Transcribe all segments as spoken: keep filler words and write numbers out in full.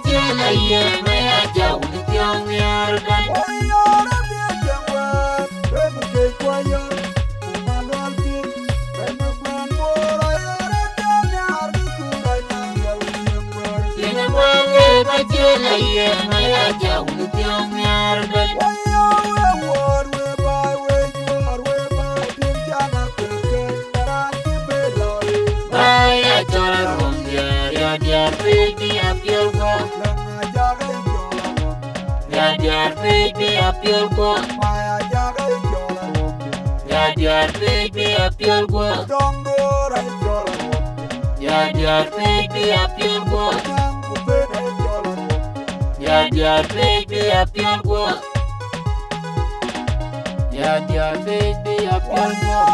Cï la yiëk aya jɔu në thiɔ̈ŋ nhiaar ëbɛ̈n. Yïn ë bɔ̈ le ba cï la yiëk aya jɔu në thiɔ̈ŋ nhiaar ëbɛ̈n. Ba ya cɔl arom diäär, ya diäär pec bï ya piɔl guɔ̈p. Ya diäär pec bï ya piɔl guɔ̈p. Ya diäär pec bï ya piɔl guɔ̈p. Ya diäär pec bï ya piɔl guɔ̈p. Ya diäär pec bï ya piɔl guɔ̈p. Ya diäär pec bï ya piɔl guɔ̈p.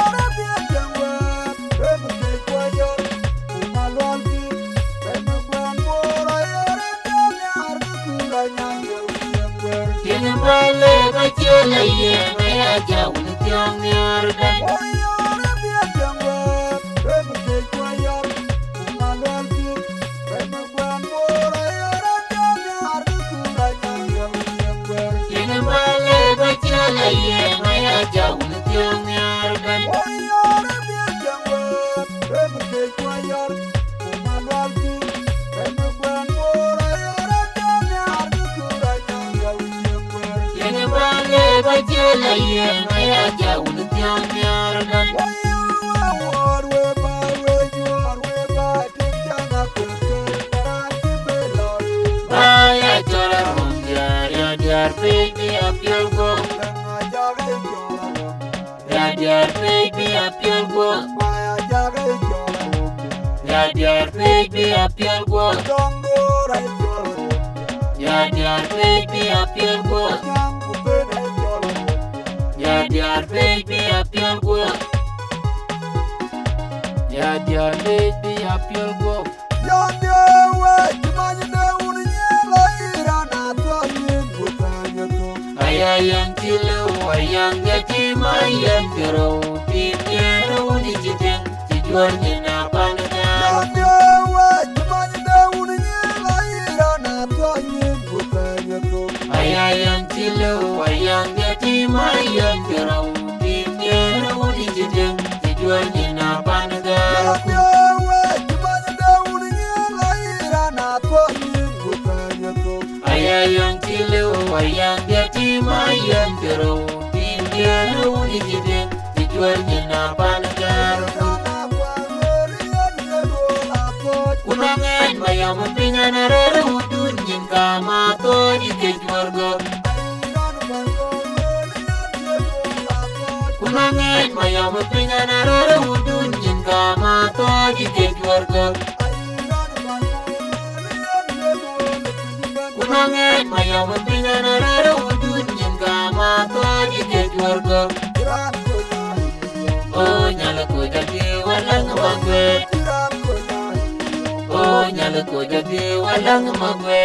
Yïn ë bɔ̈ le ba cï la yiëk aya jɔu në thiɔ̈ŋ nhiaar ëbɛ̈n. Yïn ë bɔ̈ le ba cï la yiëk aya jɔu në thiɔ̈ŋ nhiaar ëbɛ̈n. Yïn ë bɔ̈ le ba cï la yiëk aya jɔu në thiɔ̈ŋ nhiaar ëbɛ̈n. Ba ya cɔl arom diäär, ya diäär pec bï ya piɔl guɔ̈p. Ya diäär pec bï ya piɔl guɔ̈p. Ya diäär pec bï ya piɔl guɔ̈p. Ya diäär pec bï ya piɔl guɔ̈p. Ya diäär pec bï ya piɔl guɔ̈p. Ya diäär pec bï ya piɔl guɔ̈p. Aya yɛn cï lëu, aya yɛn cï ma yɛn cï rou, tim yɛn wun cï tïŋ, cï juɔ̈r nyin apan gäär. Aya yɛn cï lëu, aya yɛn cï ma yɛn cï rou, tim yɛn wun cï tïŋ, cï juɔ̈r nyin apan gäär. Aya yɛn cï lëu, aya yɛn cï ma yɛn cï rou, tim yɛn wun cï tïŋ, cï juɔ̈r nyin apan gäär. Ku na ŋɛɛc ma yam piny an arëër wudun nyin ka ma thɔ̈ɔ̈c ke juɔ̈r gɔ̈k. Ku na ŋɛɛc ma yam piny an arëër wudun nyin ka ma thɔ̈ɔ̈c ke juɔ̈r gɔ̈k. Ku na ŋɛɛc ma yam piny an arëër wudun nyin ka ma thɔ̈ɔ̈c ke juɔ̈r gɔ̈k. O nyal ko jadi walang magwe. O nyal ko jadi walang magwe.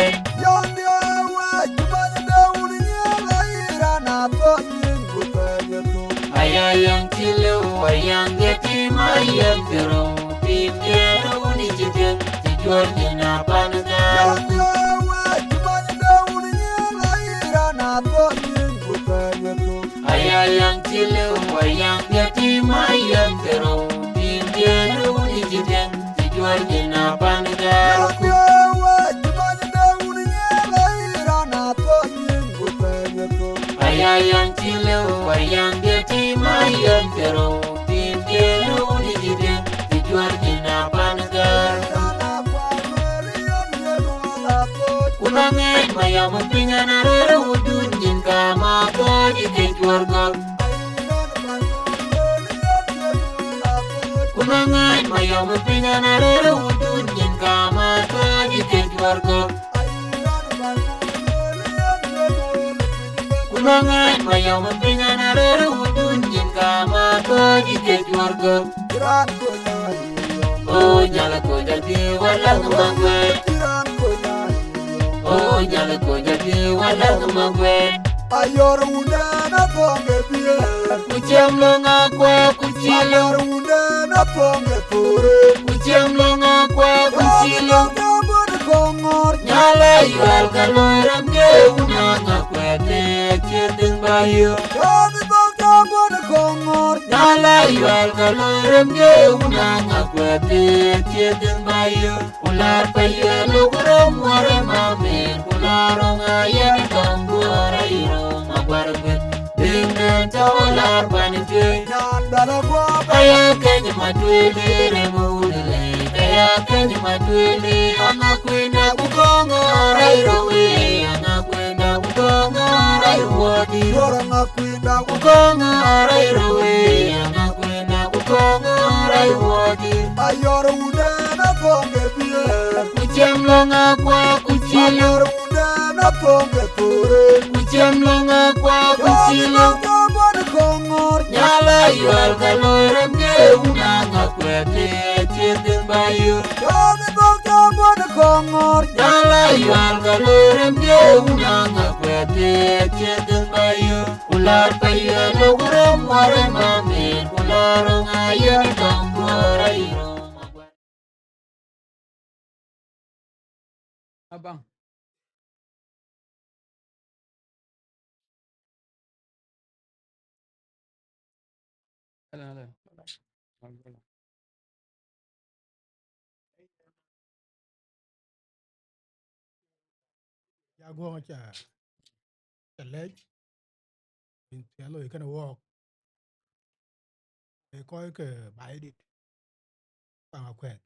Aya yɛn cï lëu, aya yɛn cï ma yɛn cï rou, tim yɛn wun cï tïŋ, cï juɔ̈r nyin apan gäär. Aya yɛn cï lëu, aya yɛn cï ma yɛn cï rou, tim yɛn wun cï tïŋ, cï juɔ̈r nyin apan gäär. Aya yɛn cï lëu, aya yɛn cï ma yɛn cï rou, tim yɛn wun cï tïŋ, cï juɔ̈r nyin apan gäär. Ku na ŋɛɛc ma yam piny an arëër wudun nyin ka ma thɔ̈ɔ̈c ke juɔ̈r gɔ̈k. Ku na ŋɛɛc ma yam piny an arëër wudun nyin ka ma thɔ̈ɔ̈c ke juɔ̈r gɔ̈k. Ku na ŋɛɛc ma yam piny an arëër wudun nyin ka ma thɔ̈ɔ̈c ke juɔ̈r gɔ̈k. O nyal ko jadi walang magwe. O nyal ko jadi walang magwe. Ayɔr wunden athɔŋ e bier. Ku ciɛm lɔŋ akua ku cï lɔŋ. Ayɔr wunden athɔŋ e thore. Ku ciɛm lɔŋ akua ku cï lɔŋ. Ayɔr wunden athɔŋ Kɔŋɔ̈ɔ̈r, Nyala Yuɛl ka loi rem ke wun Aŋakuɛth, cie dhiëŋ ba yök. Tɔ̈ bï thok tɔ̈ guɔ̈t Kɔŋɔ̈ɔ̈r, Nyala Yuɛl ka loi rem ke wun Aŋakuɛth, cie dhiëŋ ba yök. Ku laar Payuɛl lok röm wär ë mamin, ku laar röŋ a yen tɔŋ guɔ̈ɔ̈r ayi röm aguär gueth. Biŋ den tɔ̈ laar pan cuëëc. Nyan bɛ̈n aguɔ ba ya keny ma tuëël ë rem wun lei, ka ya keny ma tuëël ë Aŋakuënda ku Kɔŋɔ̈ɔ̈r ayi röm ë, Aŋakuënda ku Kɔŋɔ̈ɔ̈r ayi wuɔ̈ɔ̈di. Duɔ̈r Aŋakuënda ku Kɔŋɔ̈ɔ̈r ayi röm ë, Aŋakuënda ku Kɔŋɔ̈ɔ̈r ayi wuɔ̈ɔ̈di. Ayɔ̈r wudɛn athöŋ ke biëër. Ku ciɛm lɔ̈ŋ akuak ku cï lɔ̈ŋ. Ayɔ̈r wudɛn athöŋ ke thöörë. Ku ciɛm lɔ̈ŋ akuak ku cï lɔ̈ŋ. Tɔ̈ bï thok tɔ̈ guɔ̈t Kɔŋɔ̈ɔ̈r. Nyala Yuɛl ka loi rem ke wun Aŋakuɛth, cie dhiëŋ ba yök. Tɔ̈ bï thok tɔ̈ guɔ̈t Kɔŋɔ̈ɔ̈r. Nyala Yuɛl ka loi rem ke wun Aŋakuɛth, cie dhiëŋ ba yök. Ku laar Payuɛl lok röm wär ë mamin, ku laar röŋ a yen tɔŋ guɔ̈ɔ̈r ayi röm aguär. Abaŋ. Ahlan, ahlan. Ya guɔ̈ŋ ca, ca lɛc, rin thiɛl loi kënë wɔɔk, ë kɔc ke baai dït, Kɔŋɔ̈ɔ̈r akuɛth.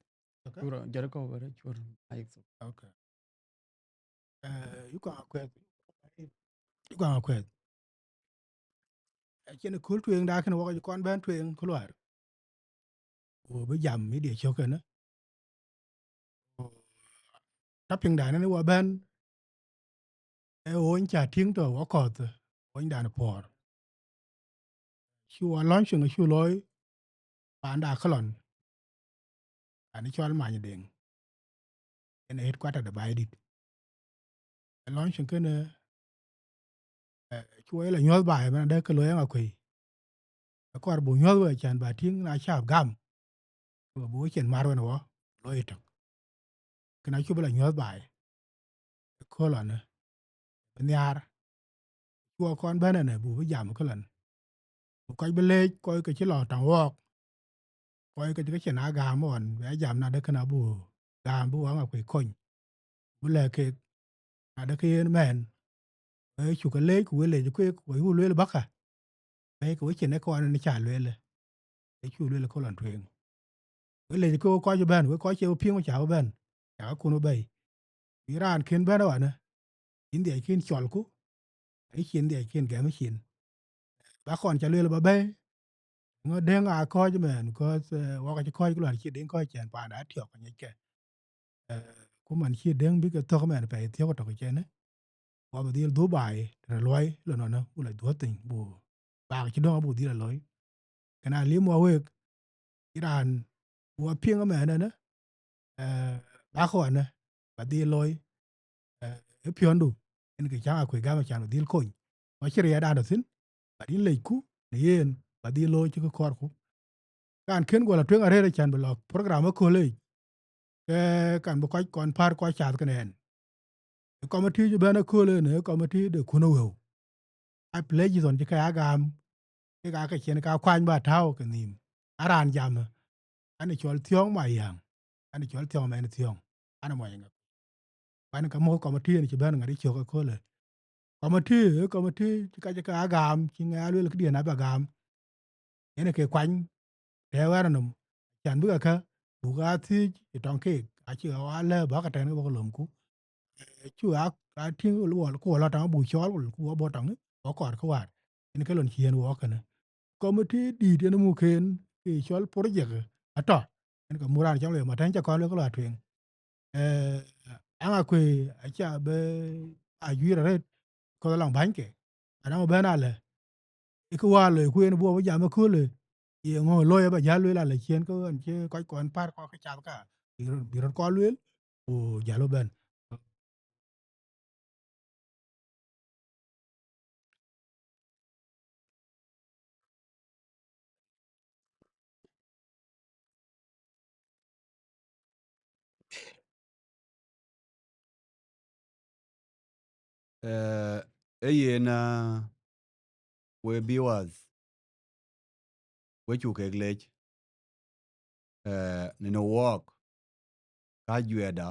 Okay? Cur, jɔt kɔ̈u bä rɛ̈c, cur, ayik thok. Okay. Eh, yï Kɔŋɔ̈ɔ̈r akuɛth. Yï Kɔŋɔ̈ɔ̈r akuɛth. Acïn kööl tueŋda kënë wok cï kɔn bɛ̈n tueŋ kë luaar. Ku bï jam media cök kënë. Ku topic dan ënë wɔ bɛ̈n, ee wony ca tïŋ tɔ̈ wɔ kɔ̈th, wonydan puɔ̈ɔ̈r. Cï wɔ launching acï looi panda Akëlɔn, paan cɔl Many Deŋ, yen headquarter de baai dït. Ë launching kënë, eh, cï wɔ ye la nyuɔ̈th baai man adɛ̈ ke looi Aŋakuëi. Akɔɔr buk nyuɔ̈th wek acän ba tïŋ na cäp gam, ku buk cin mar wën wɔ looi tök. Kën acuk bï la nyuɔ̈th baai ëkööl ënë, bï nhiaar. Cï wɔ kɔn bɛ̈n ënë, buk bï jam ëkööl ënë. Ku kɔc bï leec, kɔc ke cï lɔ tɔŋ wɔɔk, kɔc ke cï ke cin a gam ɣɔn, bï a jam na de kën abuk gam bï wɔ Aŋakuëi kony, bï lɛ̈k keek, na de kë yen mɛn, we cuk ke leec, ku we leec kueek, we cuk lueel bäkë, bɛ̈ɛ̈i ke we cin ë kɔn ënë ca lueel, ë cuk lueel ëkööl ënë tueŋ. We leec ke we kɔc ëbɛ̈n, we kɔc cie we piŋ, we ca we bɛ̈n, ca we kun we bɛ̈i. Bï raan kën bɛ̈n ë ɣɔnë, yïn dhiac kën cɔlku, ë cin dhiac kën gɛm ë cin. Ba kɔn ca lueel ba bɛ̈i, ŋö Deŋ aa kɔc mɛn, because, eh, wɔk acï kɔc ku luar cï Deŋ kɔc cɛn panda atiɔ̈k aŋickë. Eh, ku man cï Deŋ bï ke thök mɛn pɛɛi thiɔ̈k tök cɛnë, wɔ bï dhil dhup baai tënë luɔi lon ënë, ku la dhuɔ̈th piny, bu baak cï döŋ abuk dhil a looi. Kën a lim wɔ week, cï raan wɔ piŋ ëmɛn ënë, eh, bäkë ɣɔnë, ba dhil looi, eh, ë piɔ̈ndu, yen kë cä Aŋakuëi gam acän ba dhil kony. Ku acï riɛɛrdan tɔ̈ thïn, ba dhil lecku në yen, ba dhil looi cï kë kɔɔrku. Kan kën guɔ la tueŋ arëët acän bï lɔ program ëkööl yic, ke kan bï kɔc kɔn pär kɔc cath kënë ɛn. Ë committee cï bɛ̈n ëkööl ënë, ë committee de kun ë wëu. A pledges ɣɔn cï ke ya gam, kek aa ke cïn ka kuany ba tääu ke nhïïm. A raan jam, an ë cɔl Thiɔ̈ŋ Mayäŋ, an ë cɔl Thiɔ̈ŋ mɛn Thiɔ̈ŋ, an ë mɔc Aŋakuëi. Kuan ke muk committee ënë cï bɛ̈n ŋäri cök ëköölë. Committee, ë committee cï ka cï ke ya gam, cï ŋɛ ya lueel këdiɛ̈n aba gam. Yen ë ke kuany, tɛ̈ɛ̈u ɣɛn nɔm, can bï ke kë, buk aa thiëëc ë tɔŋ keek, acï ɣa lɛ̈k bäk tɛ̈n ke bɔ̈ ke lomku. Eh, cu aa, aa tïŋ wɔ, ku wɔ lɔ tɔŋ abuk cɔɔl, ku wɔ bɔ̈ tɔŋ, wɔ kɔɔr kë wäär. Yen ke lon cï yen wɔɔk kënë. Committee dïït yen muk ken, ke cɔl project atɔ̈, yen ke muk raan cɔl Wei Matɛ̈ny ca kɔn lueel ke lɔ tueŋ. Eh, Aŋakuëi aca bï a juiir arëët, kɔth alɔŋ bänyke, anɔŋ bɛ̈n alë, ë kë wäär loi ku yen buk bï jam ëköölë, ye ŋö looi aba jäl lueel alë ciën ke ɣɔn cï kɔc kɔn pär kɔc ke cath ka, bï röt, bï röt kɔn lueel, ku jäl bï bɛ̈n. Eh, ee yen, ah, we viewers, we cuk kek leec, eh, në në wɔɔk, ka ajuɛɛrda,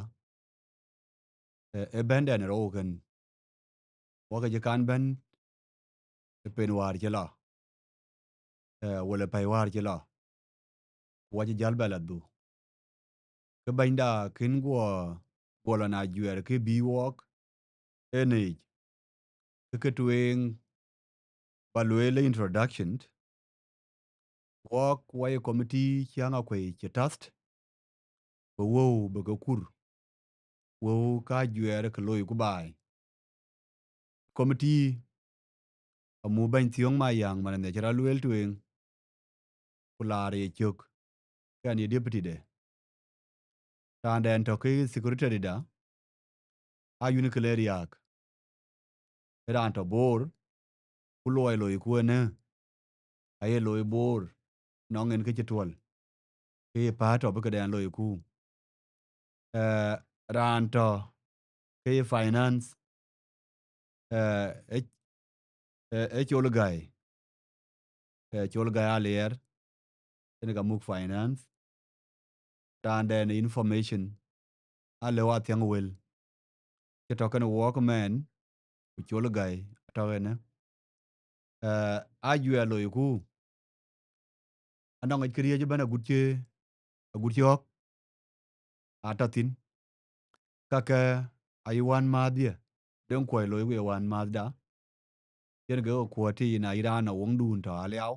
eh, ë bɛ̈ndɛn rou kën, wɔ ke cï kan bɛ̈n ë pen wäär cï lɔ, eh, wala pɛ̈i wäär cï lɔ, ku wɔ cï jäl bɛ lɔ dhuk. Ke bɛ̈nyda kën guɔ, guɔ lɔ na ajuɛɛr kë bï wɔɔk ë nɛ̈c, ke ke tueŋ ba lueel introduction, wɔɔk wɔ ye committee cï Aŋakuei cï tath, bï wëu bï ke kur, wëu ka ajuɛɛr ke looi ku baai. Committee amu bɛ̈ny Thiɔ̈ŋ Mayaŋ man nhiac rɔt lueel tueŋ, ku laar ye cök, ke ɣɛn ye deputy de. Raandɛn tɔ̈ ke secretary da, a yïn ke le riääk. Ë raan tɔ̈ Bor, ku luɔi loiku ënë, aye looi Bor, nɔŋ en kë cï tuɔl, ke ye päät tɔ̈ bï këdɛn loiku. Eh, raan tɔ̈ ke ye finance, eh, ë, ë, ë Col Gäi, eh, Col Gäi Aliɛɛr, yen ka muk finance. Raandɛn information, Alëu Athiäŋ Wël, cï tɔ̈ kënë wɔɔk mɛn, ku Col Gäi atɔ̈ ënë. Eh, ajuɛɛr loiku, anɔŋ yic këriëëc ëbɛ̈n agut cï, agut cï ɣɔ̈k atɔ̈ thïn. Kakë ayï wänmääth ye, Deŋ Kuɔi loiku ye wänmääthda. Yen ke kuɔ̈t tï na yï raan ë woŋdun tɔ̈ Aliau,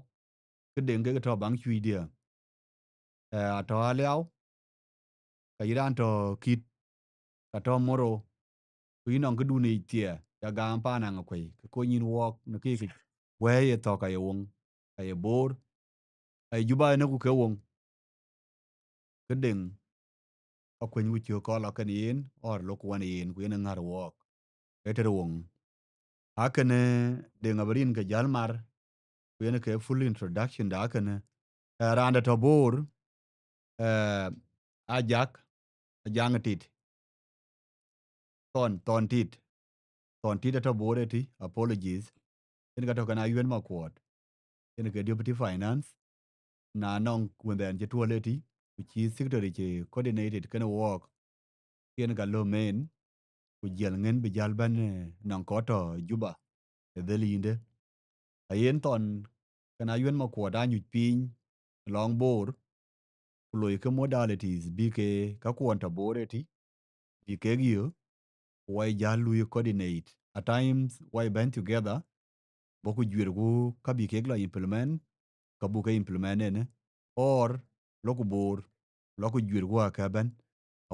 ke Deŋ kek tɔ̈ baŋ cuëcdiɛ̈, eh, atɔ̈ Aliau, ka yï raan tɔ̈ Kït, ka tɔ̈ Moro, ku yï nɔŋ këdun yic thiɛ, ya gam paan Aŋakuei, ke kony yïn wɔɔk në kë kë wɛ̈ɛ̈r ye thɔ̈k aye woŋ, aye Bor, aye Juba ënë ku ke woŋ. Ke Deŋ akuëny ku cök kɔn lɔ kën yen, or lok wän yen, ku yen ë ŋär wɔɔk, ee tëde woŋ. Akënë Deŋ abï rin ke jäl mar, ku yen ke full introduction da akënë. Eh, raan de tɔ̈ Bor, eh, Ajak, Ajaŋ Tit. Thɔn, Thɔn Tit. Thɔn Tit atɔ̈ Bor ëtï, apologies. Yen ka tɔ̈ kën Ayuen Makuɔt. Yen ke deputy finance. Na nɔŋ wëndhɛn cï tuɔl ëtï, ku cï secretary cï coordinated kënë wɔɔk. Yen ka lɔ men, ku jiɛl ŋën bï jäl bɛ̈n, eh, nɔŋ kɔc tɔ̈ Juba, ë dhël yïndë. Ayen Thɔn kën Ayuen Makuɔt aa nyuc piny lɔŋ Bor, ku loi ke modalities bï ke ka kuɔn tɔ̈ Bor ëtï, bï kek yö, ku wai jäl lui coordinate. At times, wai bɛ̈n together, bɔku juirku ka bï kek lɔ implement, ka buk ke implement ënë, or lɔku Bor, lɔku juirku akë bɛ̈n.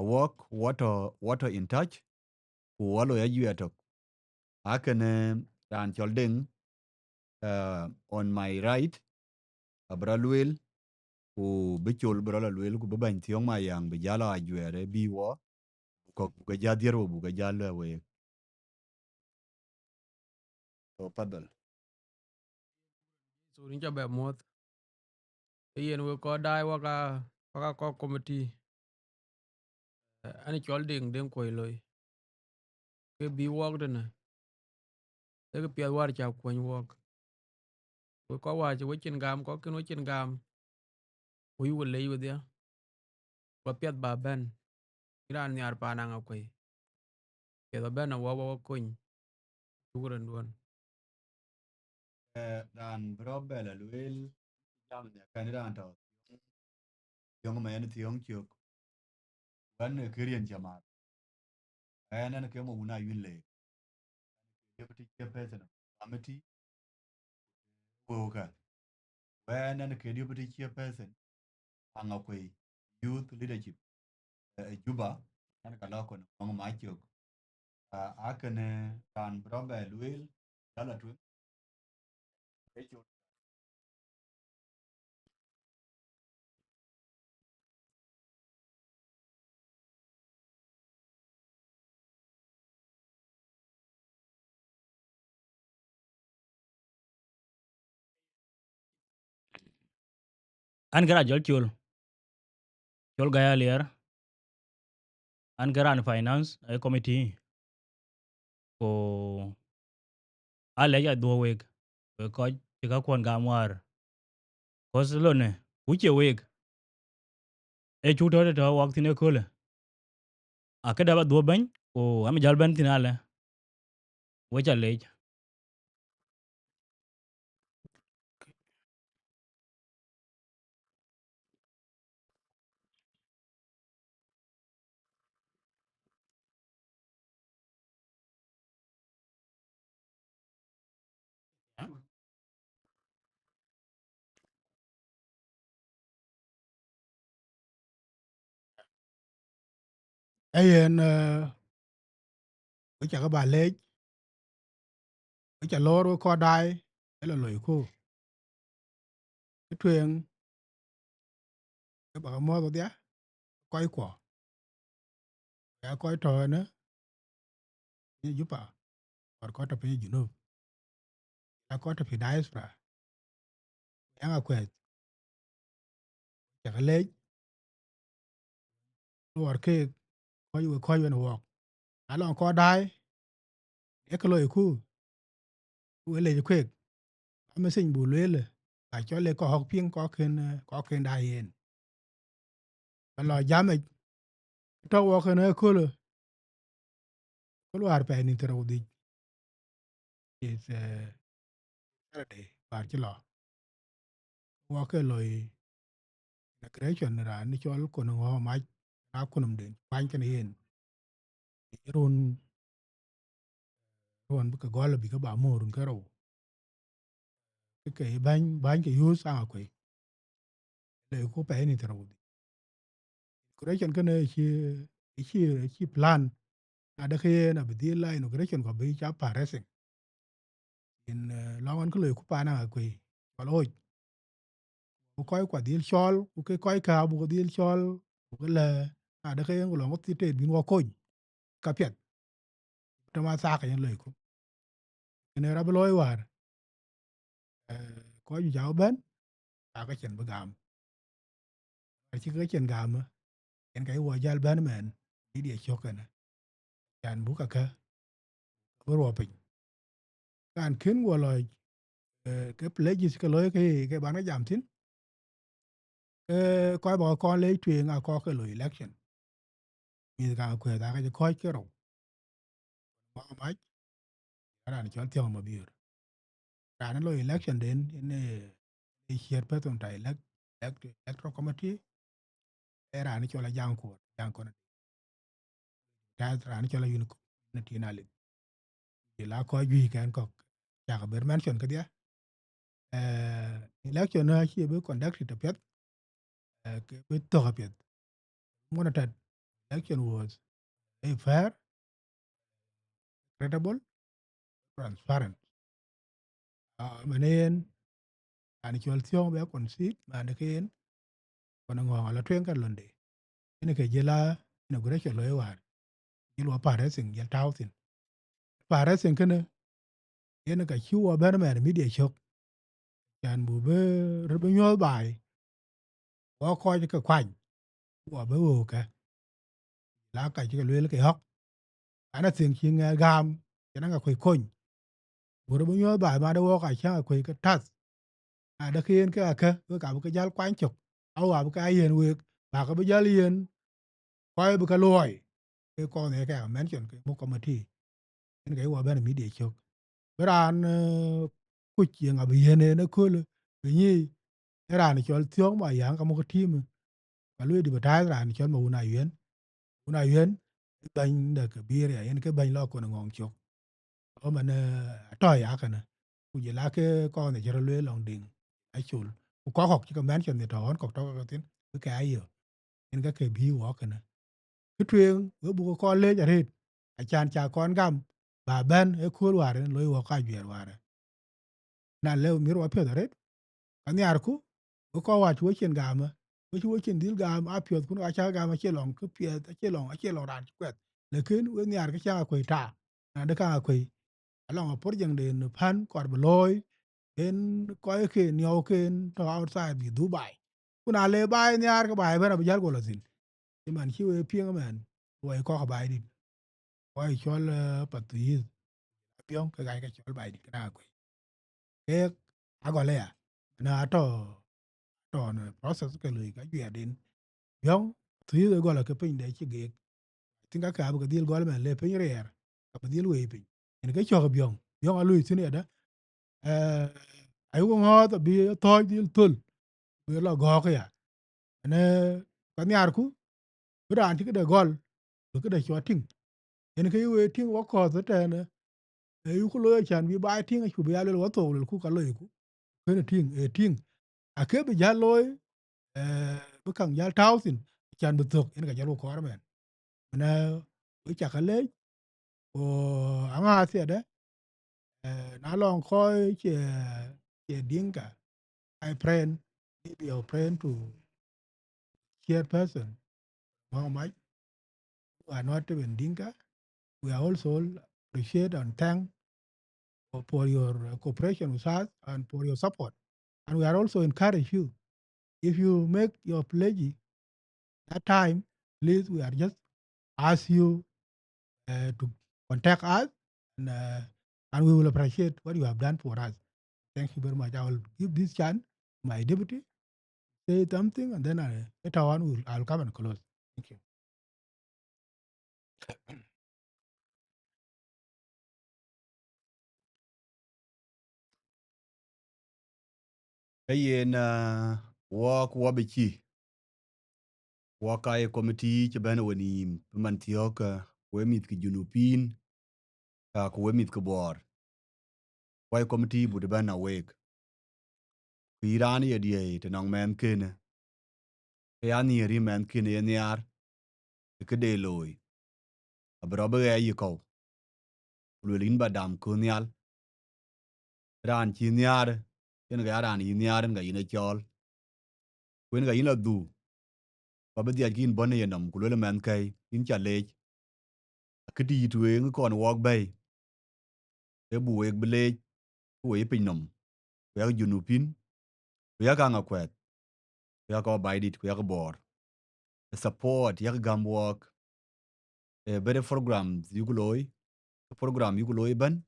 Awɔk, wɔ tɔ̈, wɔ tɔ̈ in touch, ku wɔ loi ajuɛɛr tök. Akënë raan cɔl Deŋ, uh, on my right, abï rɔt lueel, ku bï Col bï rɔt lɔ lueel, ku bï bɛ̈ny Thiɔ̈ŋ Mayaŋ bï jäl ajuɛɛr ë bï wɔ, ku kɔ̈k buk ke jäl dhiër wɔ buk ke jäl lɔ week. So, padhal. So, rin ca bɛ muɔ̈th. Ee yen wek kɔc daai waka, waka kɔc committee. Eh, an cɔl Deŋ, Deŋ Kuɔi loi. Ke bï wɔɔk tënë. Ee kë piɛth wäär ca kuɔny wɔɔk. Wek kɔc wäär cï we cin gam, kɔc kën we cin gam. Ku yuk lec wedhia. Ba piɛth ba bɛ̈n. Yïn raan nhiaar paan Aŋakuei. Piɛth ba bɛ̈n awɔ, wɔ, wɔ kony. Shukran duɔ̈n. Eh, raan bï rɔt bɛ lɔ lueel, jam nhiaar kën raan tɔ̈ Thiɔ̈ŋ, Thiɔ̈ŋ mɛn Thiɔ̈ŋ cök. Wɛn ë kë riɛn cä mat. Ɣɛn ɛn ke mɔ wun Ayuen Leek. Deputy chairperson of committee, wëukë. Wɛn ɛn ke deputy chairperson, Aŋakuei Youth Leadership, eh, Juba, ɛn ka lɔ kɔn ŋɔŋ ma cök. Ah, akënë raan bï rɔt bɛ lueel, jal a tueŋ. An kë raan cɔl Col, Col Gäi Aliɛɛr, an kë raan finance, eh, committee. Ku alɛc adhuɔ̈k wek, wek kɔc cï käkuɔn gam wäär. Cause lɔn ë, ku cie wek, ee cuk tɔ̈ tɔ̈ wak thïn ëköölë. Akëdë ba dhuɔ̈k bɛ̈ny, ku am jäl bɛ̈n thïn alë. Wek ca leec. Ee yen, eh, wek ca ke ba leec, wek ca lɔɔr wek kɔc daai, ë lɔ loiku. Ë tueŋ, ke ba ke muɔ̈ɔ̈th wedhia, kɔckuɔ, ya kɔc tɔ̈ ënë piny Juba, kɔc kɔc tɔ̈ piny Junub, ya kɔc tɔ̈ piny diaspora, Aŋakuɛth, ca ke leec, luɔɔr keek, kɔc wek kɔc wën wɔɔk. Na lɔŋ kɔc daai, ee kë loiku, ku wek leec kueek, ametheny buk lueel, ka cɔl le kɔc ɣɔ̈k piŋ kɔc kën, eh, kɔc kën daai yen. Ba lɔ jamic, tɔ̈ wɔk kën ëköölë, kööl wäär pɛɛi nïn thiërrou dhïc, is, eh, Saturday, wäär cï lɔ. Wɔk ke loi inauguration raan cɔl Kon Ŋɔ̈ɔ̈m Mac, na kunumden kuany kën yen. Run, run bï ke gɔl bï ke ba muk run ke rou. Ke ke bäny, bäny ke youth Aŋakuei. Loiku pɛɛi nïn thiërrou dhïc. Inauguration kënë acï, acï, acï plan. Na de ke yen abï dhil la inauguration ku abï ca fundraising. Yen, eh, lɔŋ ɣɔn kë loiku paan Aŋakuei, cɔl ɣoc. Ku kɔckuɔ dhil cɔɔl, ku ke kɔckä abuk dhil cɔɔl, buk lɛ̈k, na de ke yen ku lɔŋ wɔ thii tet bïn wɔ kony, ka piɛth. Tëma thaak yen loiku. Kënë rɔt bï looi wäär, eh, kɔc juëc ca bɛ̈n, ka ke cïn bï gam. Acï ke cïn gam, yen ka yï wɔ jäl bɛ̈n mɛn, media cök kënë. Can buk käkë, bï ruɔp piny. Raan kën guɔ lɔc, eh, ke pledges ke looi ke, ke ban ke jam thïn. Eh, kɔc ba ke kɔn leec tueŋ aa kɔc ke loi election. Mïth ka kuɛth aa ke cï kɔc ke rou. Ŋɔ̈ɔ̈m Mac, raan cɔl Thiɔ̈ŋ Mabiöör. Raan loi election den, yen ee, ee chairperson ta elect-, elect-, electoral committee, ee raan cɔl Ajaŋ Kuɔt, Ajaŋ Kuɔt. Tɛ̈th raan cɔl Ayuen Kuɔt, në tin alip. Jɔl a kɔc juëc kɛn kɔ̈k, cak ber mention kedhie. Eh, election acï bï conducted apiɛth, eh, ke bï thök apiɛth. Ŋuɔn atɛ̈t, election was a fair, credible, transparent. Ah, mɛn yen, raan cɔl Thiɔ̈ŋ bï a concede, man de ke yen, Kon Ŋɔ̈ɔ̈m ala tueŋ kën londe. Yen ke jël a inauguration looi wäär. Jël wɔ fundraising, jël tääu thïn. Fundraising kënë, yen ka cï wɔ bɛ̈n mɛn media cök. Can bu bï röt bï nyuɔ̈th baai. Wɔ kɔc ke kuany, wɔ bï wëu kë. La ka cï ke lueel ke ɣɔ̈k. An, athiëŋ cï ŋɛk gam, cïn Aŋakuei kony. Wur bï nyuɔ̈th baai, man de wɔk acä Aŋakuei ke täth. Na de ke yen ke akë, wek abï ke jäl kuany cök. Au abï ke a yiën week, bä ke bï jäl yiën, kɔc bï ke luɔi. Ke kɔn ye ke a mention ke muk committee. Yen ke ye wɔ bɛ̈n media cök. Bï raan, eh, kuc yeŋa bï yiën en ëköölë, bï nyic, ee raan cɔl Thiɔ̈ŋ Mayaŋ ka muk team, ka luöi deputize raan cɔl Mawun Ayuen. Mawun Ayuen, bɛ̈ny de Kabiria, yen ke bɛ̈ny lɔ Kon Ŋɔ̈ɔ̈m cök. Ëmën, eh, atɔ̈ ya kënë. Ku jël a ke kɔn cï rɔt lueel lɔŋ diŋ acol. Ku kɔc kɔ̈k cï ke mention në tɔ̈ ɣɔn kɔ̈k tɔ̈ ke thïn, bï ke a yök. Yen ke ke bï wɔ kënë. Kë tueŋ, we buk kɔn leec arëët, acan ca kɔn gam, bä bɛ̈n ëkööl wäär en loi wɔ ka juɛɛr wäär. Na lëu miɛt wɔ piɔ̈th arëët, ka nhiaarku, we kɔc wäär cï we cin gaamë, we cï we cin dhil gaam, a piɔ̈thkun ka cä gam acie lɔŋ kë piɛth, acie lɔŋ, acie lɔŋ raan cï kuɛth. Lakin we nhiaar kë cä Aŋakuei ta, na de ka Aŋakuei, alɔŋ a project den pän kɔɔr bï looi, en kɔc ke niɔu ken tɔ̈ outside bï dhuk baai. Ku na le baai nhiaar, ke baai ëbɛ̈n abï jäl guɔ lɔ thïn. Cï man cï we piŋ ëmɛn, wɔ ye kɔ̈k baai dït. Wɔ ye cɔl, eh, Pathuyith. Biɔŋ ke ɣaac ke cɔl Baidït kënë Aŋakuei. Kek agɔl aya, na atɔ̈, atɔ̈ në process ke lui ka juɛɛrden. Biɔŋ, athuc ë gɔl ke piny de cï geek. Tïŋ ka ke abï ke dhil gɔl mɛn le piny riɛɛr, ka bï dhil wei piny. Yen ke cɔk Biɔŋ. Biɔŋ alui thïn yadë. Eh, ayuk ŋɔ̈ɔ̈th abï thɔ̈ɔ̈c dhil thöl, bï lɔ gɔ̈ɔ̈k ya. Ënë ka nhiaarku, bï raan cï këde gɔl, bï këde cɔk tïŋ. Yen ke yï wëi tïŋ wɔ kɔ̈th ëtɛ̈ɛ̈në, ee yïku looi acän bï baai tïŋ, acu bï ya luel wɔ thou, luelku ka loiku. Kënë tïŋ, ee tïŋ. Akë bï jäl looi, eh, bï käŋ jäl tääu thïn, acän bï thök, yen ka jɔlku kɔɔr ëmɛn. Ënë, wek cak alec, ku aŋa thiɛtdë, eh, na lɔŋ kɔc cie, cie Dinka, my friend, maybe your friend to chairperson, Mama Mike, who are not even Dinka. We are also appreciate and thank for, for your, uh, cooperation with us and for your support. And we are also encourage you, if you make your pledge that time, please, we are just ask you, uh, to contact us, and, uh, and we will appreciate what you have done for us. Thank you very much. I will give this chance to my deputy, say something, and then I, later on, we'll, I'll come and close. Thank you. Ee yen, ah, wɔk wɔ bï cï, wɔk ka ye committee cï bɛ̈n ë wenïïm, bï man thiɔ̈k, ah, wek mïth ke Junubin, ah, ku wek mïth ke Bor. Wɔ ye committee but bɛ̈n a week. Ku yï raan ye diëëi të nɔŋ mɛnhkënë, ke ya nhiëër yï mɛnhkënë ye nhiaar, ë këde looi, abï rɔt bï ɣɛɛc yï kɔ̈u, ku lueel yïn ba dam kööl nhial. Raan cï nhiaar, yen ke ya raan yï nhiaar, yen ka yïn ë cɔɔl. Ku yen ka yïn la dhuk, ku abï dhiac ke yïn bɔ̈ në yenɔm, ku lueel mɛnhkɛi, yïn ca leec. Akëtïï tueŋ kɔn wɔk bɛ̈i, ee buk wek bï leec, ku wek yï piny nɔm, ku yak Junubin, ku yak Aŋakuɛth, ku yak kɔc Baidït, ku yak Bor. Ë support yak gäm wɔk, ë bɛ̈n ë programs yuk looi, ë program yuk looi ëbɛ̈n,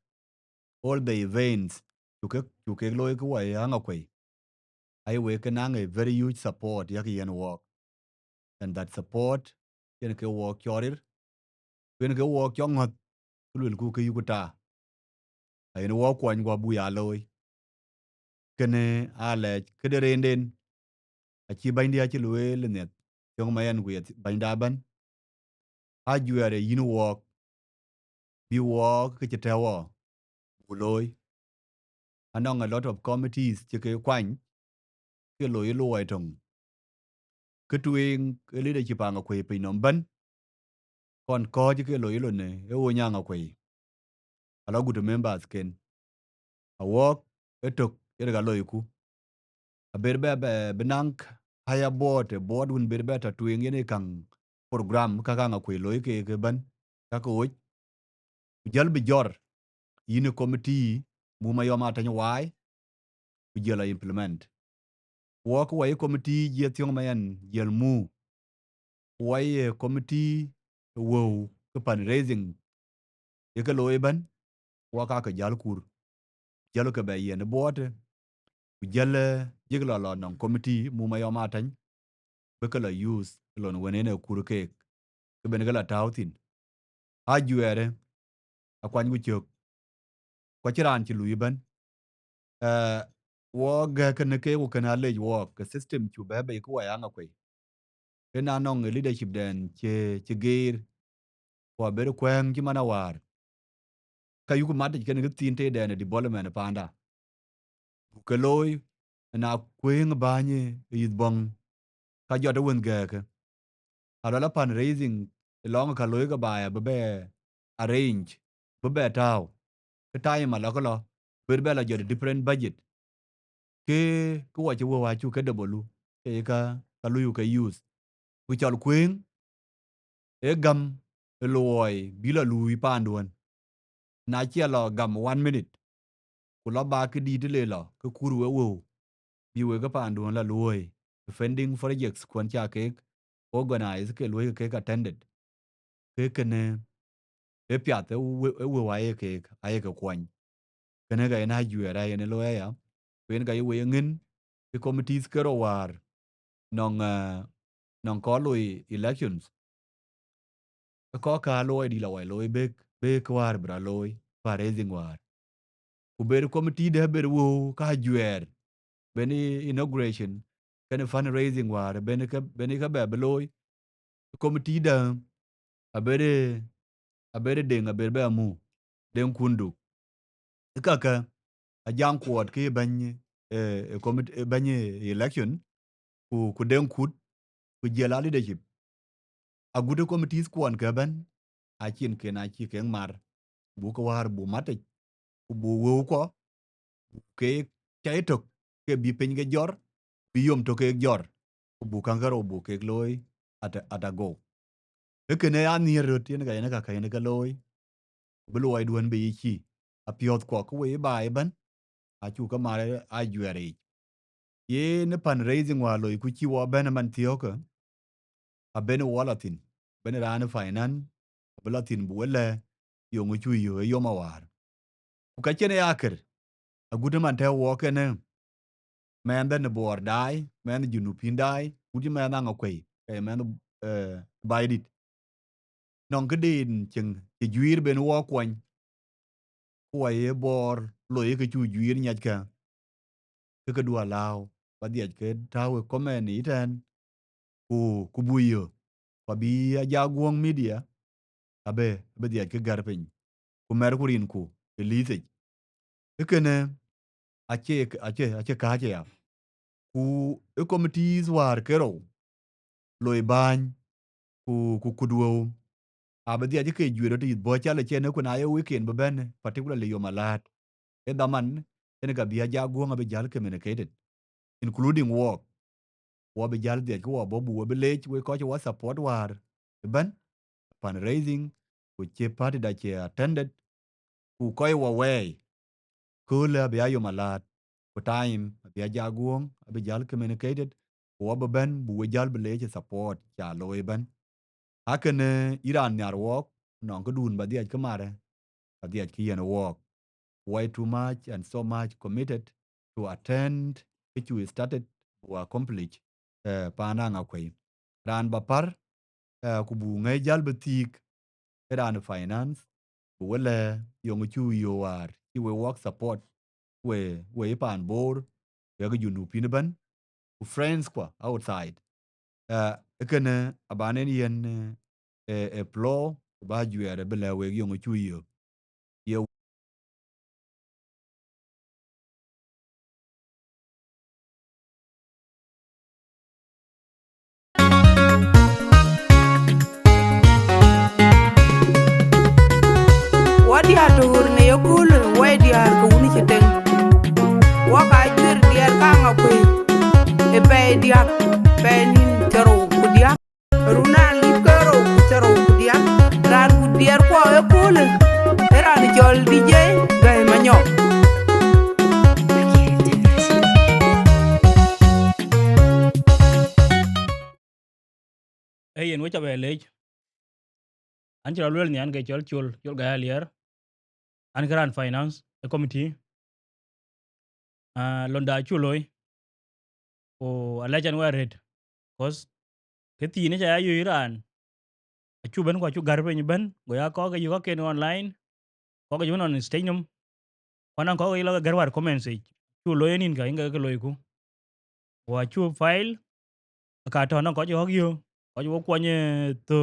all the events cuk kek, cuk kek looi ke wɔ ye Aŋakuei, aye wek ke naŋ a very huge support yak yen wɔk. And that support yen ke wɔk cɔɔr rir, ku yen ke wɔk cɔk ŋɔ̈th, ku luelku ke yuk ta. Ayen wɔk kuɔny guɔ buk ya looi. Kënë alɛc këde rëënden, acï bänydiɛ̈ acï lueel ë nhiɛth, thiɔ̈ŋ ma yɛn ku ye bänyda ëbɛ̈n. Ajuɛɛr ë yïn wɔɔk, bï wɔɔk ke cï tɛ̈ɛ̈u wɔ buk looi. Anɔŋ a lot of committees cï ke kuany, ke looi luɔi töŋ. Kë tueŋ ë leadership Aŋakuei piny nɔm ëbɛ̈n, kɔn kɔ̈ɔ̈c ke looi lonë ë wony Aŋakuei, ala gut members ken. Awɔɔk ë tök yen ka loiku. Aber bɛ, bɛ, bï naŋ higher board, ë board wën ber bɛ tɔ̈ tueŋ yen ë käŋ program ka Aŋakuei looi keek ëbɛ̈n, ka ke woc. Ku jäl bï jɔr yïn ë committee muk Mayɔm Atɛ̈ny waai, ku jäl a implement. Wɔk wɔ ye committee jiël thiɔ̈ŋ ma yɛn jiël muk, ku wɔ ye committee wëu ke fundraising ye ke looi ëbɛ̈n, wɔk aa ke jäl kur, jäl ke bɛ yiɛn ë board, ku jäl, eh, jek lɔ lɔ nɔŋ committee muk Mayɔm Atɛ̈ny, bï ke lɔ use lon wën en ë kur keek, ke ben ke lɔ tääu thïn. Ajuɛɛrë, akuanyku cök, ku acïn raan cï lui ëbɛ̈n. Eh, wɔ gɛ̈k kënë keek ku kënë alec wɔɔk, ke system cu bɛ̈ɛ̈i bei ke wɔ ye Aŋakuei. Yen anɔŋ ë leadership dɛn cï, cï geer, ku aber kuɛ̈ɛ̈ŋ cï man awäär. Ka yuk mat yic kën kë thiin tëdɛn ë development ë paanda. Buk ke looi, ëna kuëëŋ bäny ë yith bɔ̈ŋ, ka jɔt ë wën gɛ̈ɛ̈kë. Aluel a fundraising ë lɔŋ ka looi ke baai abï bɛ arrange, bï bɛ tääu, ke time alɔ ke lɔ, ber bɛ lɔ jɔt different budget. Ke, ke wɔ cï wëu acuk ke double, ke ka, ka luyu ke use. Ku cɔl kuëëŋ, ee gam ë luɔi bï lɔ luui paanduɔ̈n. Na cie lɔ gam one minute, ku lɔ ba këdït le lɔ, ke kur we wëu, bï wek ke paanduɔ̈n lɔ luɔ̈i, funding projects kuɔn ca kek organize ke luɔ̈i ke kek attended. Ke kënë ë piath ë we-, ë wëu aye keek, aye ke kuɔny. Kënë ka yen ajuɛɛr ayen ë looi aya, ku yen ka ye wëi ŋën ë committees ke rou wäär nɔŋ, eh, nɔŋ kɔc loi elections. Ë kɔc ka looi dï la wai looi bek, bek wäär bï rɔt looi, fundraising wäär. Ku ber committee dɛ ber wëu ka juɛɛr, ben i-, inauguration, kënë fundraising wäär, ben ke, ben ke bɛ bï looi. Committee dɛ aber, aber Deŋ aber bɛ mu, Deŋ Kundu. Ë kakë, a jam kuɔɔt ke bɛ̈ny, eh, eh, committee, eh, bɛ̈ny, eh, election, ku, ku Deŋ Kut, ku jiël a leadership. Agut ë committees kuɔn ke bɛ̈n, acin ken acï keŋ mar, buk ke wäär buk matic, ku buk wëu kɔ, buk keek cai tök, ke bï piny ke jɔr, bï yom tök keek jɔr, ku buk käŋ ke rou buk keek looi at, at ago. Ë kënë ya nhiër röt yen ka yen ka, ka yen ke looi, ku bï luɔi duön bï yic cï, apiɔ̈th kuɔ ke wei baai ëbɛ̈n, acuk ke mar ajuɛɛr yic. Yen ë fundraising wäär loi ku cï wɔ bɛ̈n ëman thiɔ̈kë, aben wɔ lɔ thïn, ben raan ë finance, abï lɔ thïn bï we lɛ̈k, yöŋ ë cu yö ë yom awäär. Ku ka cïn ë ya kër, agut ëman tɛ̈ wɔ kënë, mɛnh dhɛn ë Bor daai, mɛnh Junubin daai, agut cï mɛnh Aŋakuei, ke mɛnh, eh, Baidït. Nɔŋ këden cieŋ cï juiir ben wɔ kuɔny, ku wɔ ye Bor loi ke cu juiir nyackë, ke këdu alääu, ba dhiac ke tääu ë comment ëtɛ̈ɛ̈n, ku, ku buk yö, ku abï Ajak Guɔ̈ŋ Media, abë, abë dhiac ke gär piny, ku mɛ̈r ku rinku ë list yic. Ë kënë acie, acie, acie kääc aya. Ku ë committees wäär ke rou, loi bääny, ku, ku kut wëu, abï dhiac ke juëc röt yïth bɔ̈ cal ëcën, ku na ye weekend bï bɛ̈n, particularly yom alaat. Ë dhaman, yen ka bï Ajak Guɔ̈ŋ abï jäl communicated, including wɔk. Wɔ bï jäl dhiac ke wɔ bɔ̈ buk we bï leec wek kɔc wɔ support wäär ëbɛ̈n, fundraising, ku cï party da cï attended, ku kɔc wɔ wɛɛi, köölë abï a yom alaat, ku time abï Ajak Guɔ̈ŋ abï jäl communicated, ku wɔ bï bɛ̈n buk we jäl bï leec ë support ca looi ëbɛ̈n. Akënë yïn raan nhiar wɔɔk, nɔŋ këdun ba dhiac ke marë, ba dhiac ke yen wɔɔk. Why too much and so much committed to attend, ke cu started, ku accomplish, eh, paan Aŋakuei. Raan ba pär, eh, ku buk ŋɛi jäl bï thiik, ë raan finance, bï we lɛ̈k yöŋ cu yö wäär cï we wɔk support, we, we paan Bor, wek Junubin ëbɛ̈n, ku friends kuɔ outside. Eh, ë kënë aban en yen, eh, eh, eh, floor, ku ba juɛɛr bï lɛ̈k wek yöŋ cu yö. Ye Wɔ diäär tɔ̈ ɣöt në yeköölë, wɔ ye diäär ke wun cï tëŋ. Wɔ ka juër diäär ka Aŋakuei, ë pɛɛi diäk, pɛɛi nïn thiërrou ku diäk. Run raan lip ke rou ku thiërrou ku diäk, raan ku diäär kuɔ ë köölë, ë raan cɔl D J Gäi Manyɔk. Ee yen, wek ca bɛ leec. An cï rɔt lueel nhian ke cɔl Col, Col Gäi Aliɛɛr. An kë raan finance ë committee. Ah, londa acu looi. Ku alɛc ɛn wɛ̈t arëët. Cause kë thiin ë ca ya yöi raan, acu bɛ̈n ku acu gär piny ëbɛ̈n, go ya kɔ̈k ke yök kaken online, kɔ̈k ke yök nɔn stage nɔm. Ku anɔŋ kɔ̈k ke lɔ ke gär wäär comments yic. Cu looi ë nïn ka, yen ke ke loiku. Ku acu file, ka tɔ̈ nɔŋ kɔc ɣɔ̈k yö, kɔc wok kuɔny, eh, thö,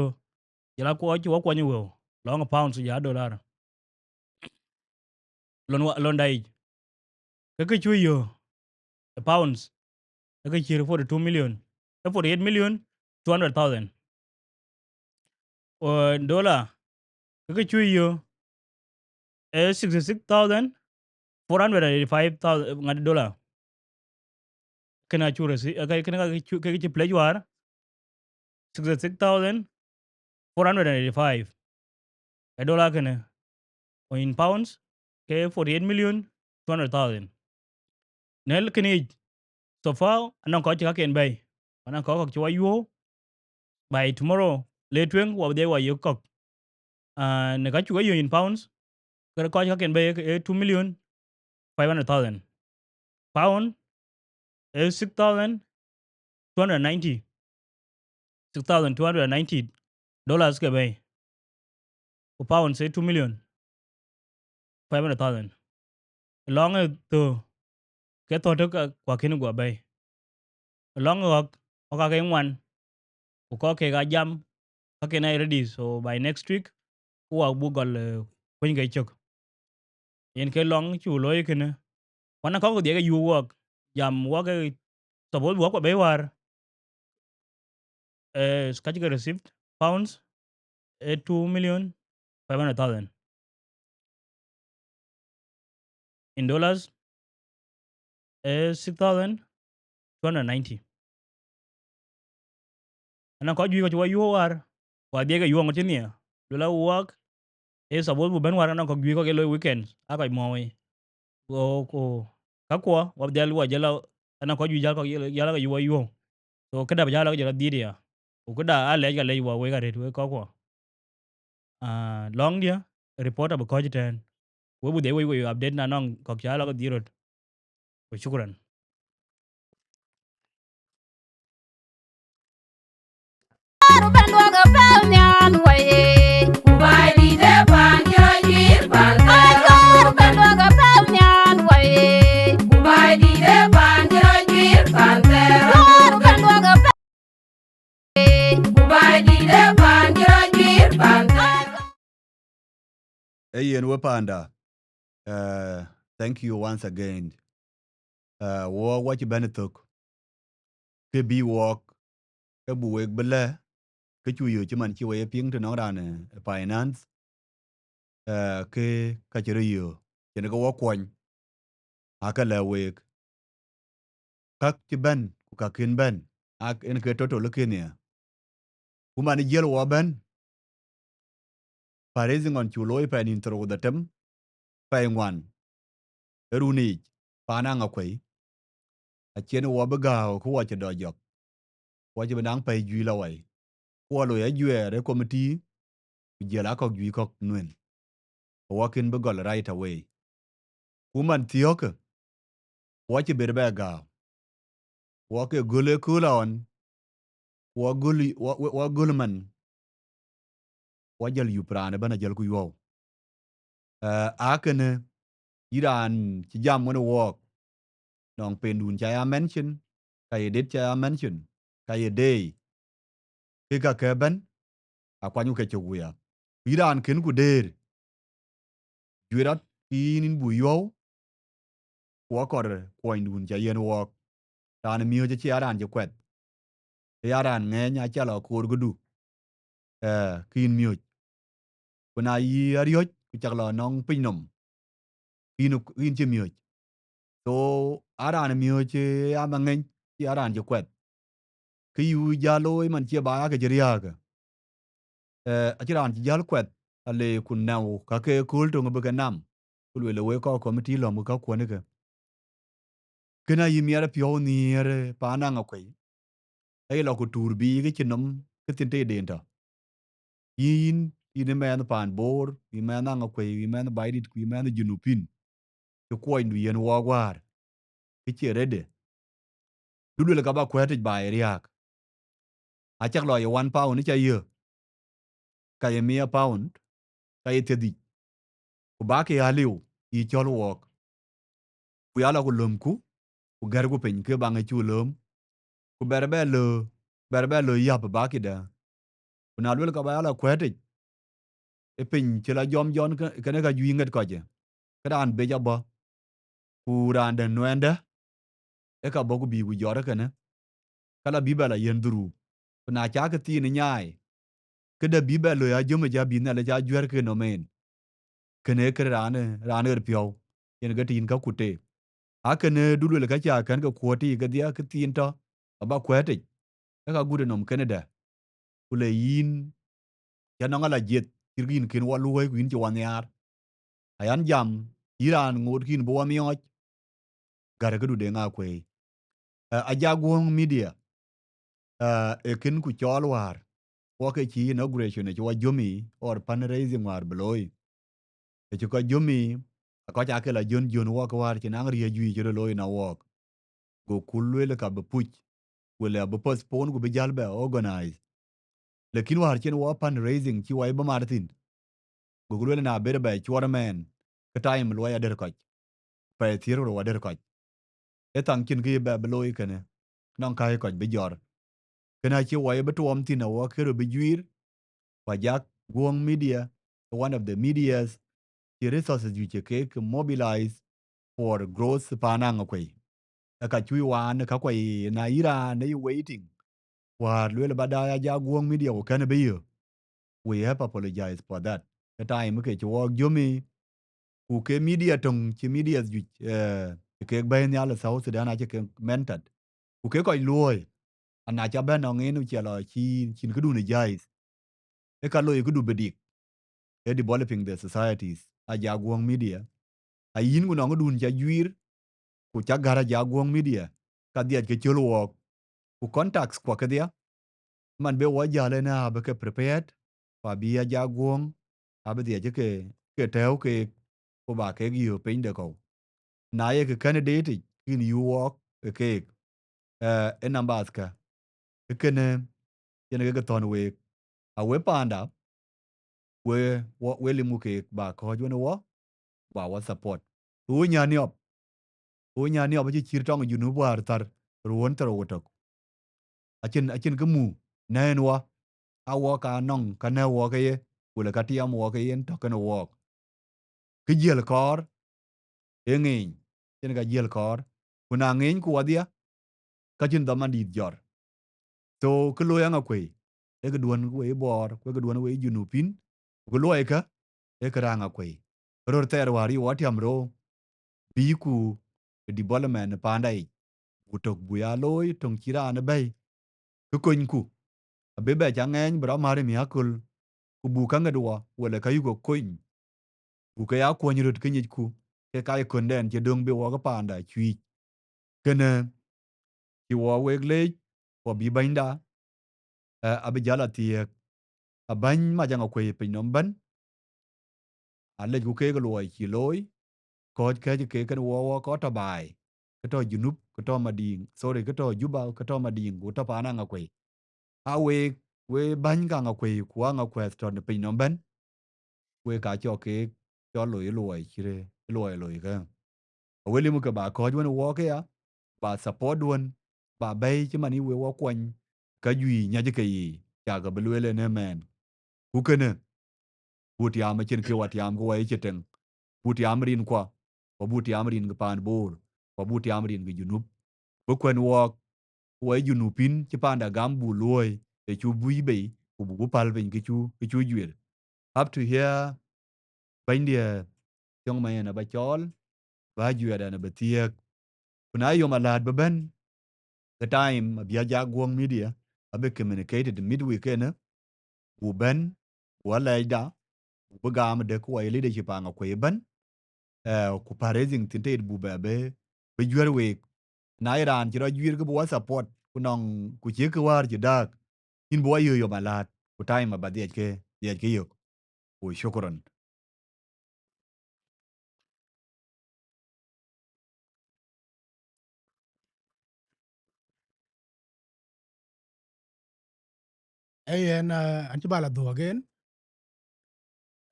jɔl a kɔc wok kuɔny wëu, lɔŋ pounds ja dollar. Lon wa-, londa yic. Ke kë cu yö ë pounds, ke kë cït forty two million, ë forty eight million two hundred thousand. Ë dollar, ke kë cu yö ë sixty six thousand four hundred and eighty five thousand, ŋat dollar. Kënë acu receive, eh, ke-, kënë ka kë cu, ke kë cï pledge wäär, sixty six thousand four hundred and eighty five. Ë dollar kënë, or in pounds, ke forty eight million two hundred thousand. Në kënë yic, so far, anɔŋ kɔc cï kaken bɛ̈i, anɔŋ kɔc kɔ̈k cï wa yuɔ̈ɔ̈u, by tomorrow, le tueŋ, wa bï dhiɛc wa yök kɔ̈k. Në ka cuk e yök in pounds, ke kɔc kaken bɛ̈i ee two million five hundred thousand. Pound ee six thousand two hundred ninety, six thousand two hundred ninety dollars ke bɛ̈i, ku pounds ee two million five hundred thousand. Lɔŋ ë thö ke thö tök, kuakin guɔ bɛ̈i. Lɔŋ ɣɔ̈k, ɣɔ̈k ake ŋuan, ku kɔ̈k kek aa jam, kaken aa ready, so by next week ku wak buk gɔl kuëny ke cök. Yen ke lɔŋ cuk looi kënë. Ku anɔŋ kɔ̈k dhiɛk ke yuk wɔk, jam wɔk, suppose wɔk kua bɛ̈i wäär, ka cï ke received pounds ee two million five hundred thousand. In dollars ee six thousand two hundred ninety. Anɔŋ kɔc juëc kɔc cï wɔ yuɔ̈ɔ̈k wäär, ku adhiɛk ke yuɔ̈ɔ̈k ŋö cï nhiɛɛr, luel a wɔk ee suppose buk bɛ̈n wäär, anɔŋ kɔc juëc kɔc ke looi weekends aa kɔc muɔɔi. Ku kakuɔ wɔ dhiɛl wɔ jël, anɔŋ kɔc juëc jäl kɔc jäl ke yuɔ̈ɔ̈k yuɔ̈ɔ̈k. So këda bï jäl ke jël adhiëëth ya, ku këda aa lɛc ka lɛc wɔ wek arëët wek kɔckuɔ. Lɔŋdiɛ̈, report abï kɔ̈ɔ̈c ëtɛ̈ɛ̈n, wek bï dhiɛl wek wek update na nɔŋ kɔ̈k cï lɔ ke dhil röt. Ku shukran. Ee yen we panda. Thank you once again. Wɔk wɔ cï bɛ̈n ë thök, ke bï wɔk, ke buk wek bï lɛ̈k, ke cuk yök cï man cï we ye piŋ tënɔŋ raan ë finance, ke ka cï rɔt yök, cïn ke wɔ kuɔny, aake lɛ̈k week. Käk cï bɛ̈n ku käk kën bɛ̈n, aa yen ke total kënë ya. Ku man jiël wɔ bɛ̈n, fundraising ɣɔn cuk looi pɛɛi nïn thiërrou ku dhetem, pɛɛi ŋuan ë run yic, paan Aŋakuei, acïn wɔ bï gääu ke wɔ cï dɔc jɔk, wɔ cï bï naŋ pɛɛi juëc lɔ wai, ku wɔ loi ajuɛɛr ë committee, ku jiël aa kɔ̈k juëc kɔ̈k nuɛ̈n, ke wɔ kën bï gɔl right away. Ku man thiɔ̈kë, wɔ cï bɛr bɛ gääu, wɔ ke göl ë kööl ɣɔn, wɔ göl, wɔ, wɔ, wɔ göl man, wɔ jäl yup raan ëbɛ̈n ajäl ku yuɔ̈u. Aa kënë, yïn raan cï jam wën ë wɔɔk, nɔŋ pendun ca ya mention, ka ye date ca ya mention, ka ye day, ke ka ke bɛ̈n, akuanyku ke cök wia. Ku yïn raan kën ku deer, juëc rɔt ke yïn, yïn buk yuɔ̈u, ku akɔɔr kuɔnydun ca yiën wɔɔk. Raan miööc acie raan cï kuɛth, ë ya raan ŋɛɛny aca lɔ koor këdu, ke yïn miööc. Ku na yï ariöc ku cak lɔ nɔŋ piny nɔm, yïn, yïn cï miööc. So, a raan miööc, ë ya maŋeny, cie raan cï kuɛth. Kë yï jäl looi man cie ba ya ke cï riääk. Acï raan cï jäl kuɛth, ale ku nɛu ka ke kööl töŋ bï ke nam, ku lueel wek kɔc committee lɔ̈m ke ka kuɔn ke. Kënë ayï miɛt piɔ̈u nhiëër paan Aŋakuei, aye lɔ ku tuur bï ke cïn nɔm ke thïn tëden tɔ̈. Yïn, yïn ë mɛnh paan Bor, yï mɛnh Aŋakuei, yï mɛnh Baidït, ku yï mɛnh Junubin, cï kuɔnydu yiën wɔɔk wäär, ke cie ready. Du luel ka ba kuɛ̈ɛ̈tic ba ye riääk. Acak lɔ ye one pound ca yök, ka ye mia pound, ka ye thiërdhïc, ku ba ke ya liu yï cɔl wɔɔk. Ku ya lɔ ku lömku, ku gɛ̈rku piny ke baŋ ë cuk lööm, ku bɛr bɛ lö, bɛr bɛ lö yäp ba kï dɛ. Ku na luel ka ba ya lɔ kuɛ̈ɛ̈tic, ë piny cï lɔ jɔm jɔn ke-, kënë ka juëc ŋet kɔc ë, ke raan bec abɔ̈, ku raan dɛ̈ nuɛɛndɛ, ë ka bɔ̈ ku bï ku jɔt ë kënë, ka lɔ bï bɛ lɔ yiën dhuruup. Ku na ca kë thiin nyaai, këdë bï bɛ loi ajömë ca bï Nhialic ca juɛ̈r ke nɔm en. Kënë ee kë raan, raan ɣer piɔ̈u, yen ke tïïn ka ku tee. A kënë du luel ka ca kɛ̈n ke kuɔ̈t tïï kedhie kë thiin tɔ̈, aba kuɛ̈ɛ̈tic, ke ka gut ë nɔm kënë dɛ. Ku le yïn, ca nɔŋ ala jieth, cït kë yïn kën wɔ luɔ̈i ku yïn cï wɔ nhiaar. Ayan jam, yïn raan ŋoot kïn bï wɔ miɔɔc, gär këdu de Aŋakuei. Ë, Ajaguɔ̈ŋ Media, ë, ë kën ku cɔɔl wäär, wɔ ke cï inauguration acï wɔ jömi or fundraising wäär bï looi. Acï kɔc jömi, kɔc aake la jön jön wɔ ke wäär cï naŋ riëëc juëc cï röt looi na wɔɔk. Go kul lueel ka bï puc, wala bï postpone ku bï jäl bɛ organize. Lakin wäär cïn wɔ fundraising cï wɔ bï mar thïn. Go lueel na ber bɛ cuɔr mɛn, ke time luɔi ader kɔc. Pɛi thiër rou ader kɔc. Ë thaŋ cïn kë bɛ bï looi kënë, nɔŋ ka kɔc bï jɔr. Kënë acï wɔ bï tuɔɔm thïn awɔ kërö bï juiir, ku Ajak Guɔŋ Media, one of the medias, cï resources juëc cï kek mobilize for growth paan Aŋakuei. Ë ka cuc waan ë ka kuai na yï raan ë waiting. Wäär lueel ba daai Ajak Guɔŋ Media ku kɛn bï yö. We have apologized for that. Ë time ke cï wɔɔk jömi, ku ke media töŋ cï media juëc, eh, cï kek bɛ̈ɛ̈i nhial ë South Sudan acï ke mentored. Ku ke kɔc luɔ̈ɔ̈i, ana ca bɛ̈n nɔŋ en ciɛ lɔ cï cïn këdun ë jais. Ë ka loi këdu bï dik. Ë developing the societies, Ajak Guɔŋ Media. A yïn ku nɔŋ këdun ca juiir, ku ca gär Ajak Guɔŋ Media, ka dhiac ke cöl wɔɔk. Ku contacts kuɔ kedhia, man be wɔ jäl ënë abï ke prepared, ku abï Ajak Guɔŋ, abï dhiac ke, ke tɛ̈ɛ̈u keek, ku ba kek yöök piny de kɔ̈u. Na ye ke candidate yic, kïn yï wɔɔk ë keek, eh, ë numbers kä. Ë kënë, yen ke ke thɔ̈n week. A we paanda, we, wɔ, we lim ku keek ba kɔ̈ɔ̈c wën wɔ, ba wɔ support. Ɣöö nya niɔp, ɣöö nya niɔp acï cïr tɔŋ Junub wäär thar ruɔ̈n thar wotök. Acïn, acïn kë mu nɛ̈ɛ̈n wɔ, a wɔk ka nɔŋ ka nɛ̈ɛ̈u wɔk ke ye, wala ka tiam wɔk ke yen tɔ̈ kënë wɔɔk. Kë jiël kɔɔr, ee ŋeeny, cïn ka jiël kɔɔr. Ku na ŋeeny ku wadhia, ka cïn dhaman dït jɔr. So, kë looi Aŋakuei, ee kë duɔ̈n wei Bɔɔr, ku ee kë duɔ̈n wei Junubin, ku kë luɔi kä, ee kë raan Aŋakuei. Röör thɛɛr wäär yï wɔ tiam rou, bï ku development paanda yic. Ku tök bï ya looi, töŋ cï raan ë bɛ̈i, kë konyku. Abï bɛ ca ŋɛɛny bï rɔt määr ë miäk köl, ku buk kä ŋet wɔ, wala kä yuk kony. Buk ke ya kuɔny röt kë nyicku, ke ka ye köndɛn cï döŋ bï wɔ ke paanda cuic. Kënë, cï wɔ wek leec, wɔ bï bänyda, eh, abï jäl athiëëk. Abäny mac Aŋakuei piny nɔm bɛ̈n, alec ku keek luɔi cï looi, kɔc kɛ̈c keek kën wɔ wɔ kɔc tɔ̈ baai, kë tɔ̈ Junub, kë tɔ̈ Madiŋ, sorry, kë tɔ̈ Juba, kë tɔ̈ Madiŋ, ku tɔ̈ paan Aŋakuei. A week, we bäny ka Aŋakuei, ku Aŋakuei tɔ̈ në piny nɔm bɛ̈n, wek ka cɔk keek cɔl loi luɔi cï rë, luɔi loi kë. Awël yïm ke ba kɔ̈ɔ̈c wën wɔ ke ya, ba support wën, ba bɛ̈i cï man yï we wɔ kuɔny, ka juëc nyac ke yiic, ca ke bï lueel en ëmɛn. Ku kënë, bu tiaam acïn kë wa tiaam ke wa ye cï tëŋ. Bu tiaam rin kua, wa bu tiaam rin ke paan Bor, wa bu tiaam rin ke Junub. Bï kuɛn wɔɔk, wa ye Junubin cï paanda gam bu luɔ̈ɔ̈i, ë cu buc bei, ku bu, bu päl piny kë cu, kë cu juël. Up to here, bɛ̈nydiɛ, thiɔ̈ŋ ma yen aba cɔɔl, ba juɛɛt ɛn abï thiëëk. Ku na yom alaat bï bɛ̈n, ke time abï Ajak Guɔŋ Media, abï communicated midweek kënë, bu bɛ̈n, bu alɛɛcda, bu bï gam dek ku wa ye leadership Aŋakuei ëbɛ̈n, eh, ku fundraising thïn tëët bu bɛ bï, bï juɛ̈r week. Na ye raan cï rɔt juiir ke bï wa support, ku nɔŋ, ku cï kë wäär cï dääk, yïn bï wa yöök yom alaat, ku time aba dhiɛc ke, dhiɛc ke yök. Ku shukran. Ee yen, eh, an cï ba la dhuɔ̈k en,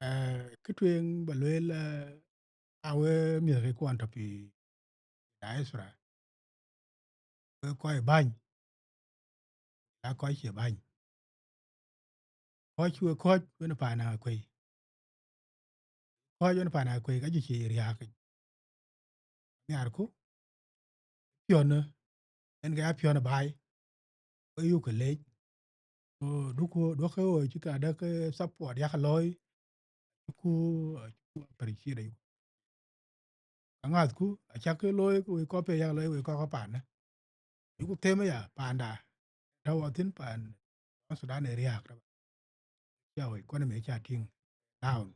eh, kë tueŋ ba lueel, eh, a we miɛ̈thkë kuɔn tɔ̈ pï diaspora, we kɔc bäny, la kɔc cie bäny. Kɔc cï we kɔ̈ɔ̈c wën paan Aŋakuei. Kɔ̈ɔ̈c wën paan Aŋakuei ka juëc cï riääk. Nhiarku, piɔ̈në, en ke ya piɔ̈në baai, ke yuk ke leec. Ku duku, duɔ̈kkë ɣöö cï ka däk, eh, support yak looi, ku, eh, ku appreciate ayuk. Aŋäthku, acäk ke looi, ku wek kɔc pe yak looi, wek kɔc ke paanë. Yuku them aya, paanda, tɔ̈u thïn paan South Sudan ë riääk tɔ̈. Cä wek economy cä tïŋ down.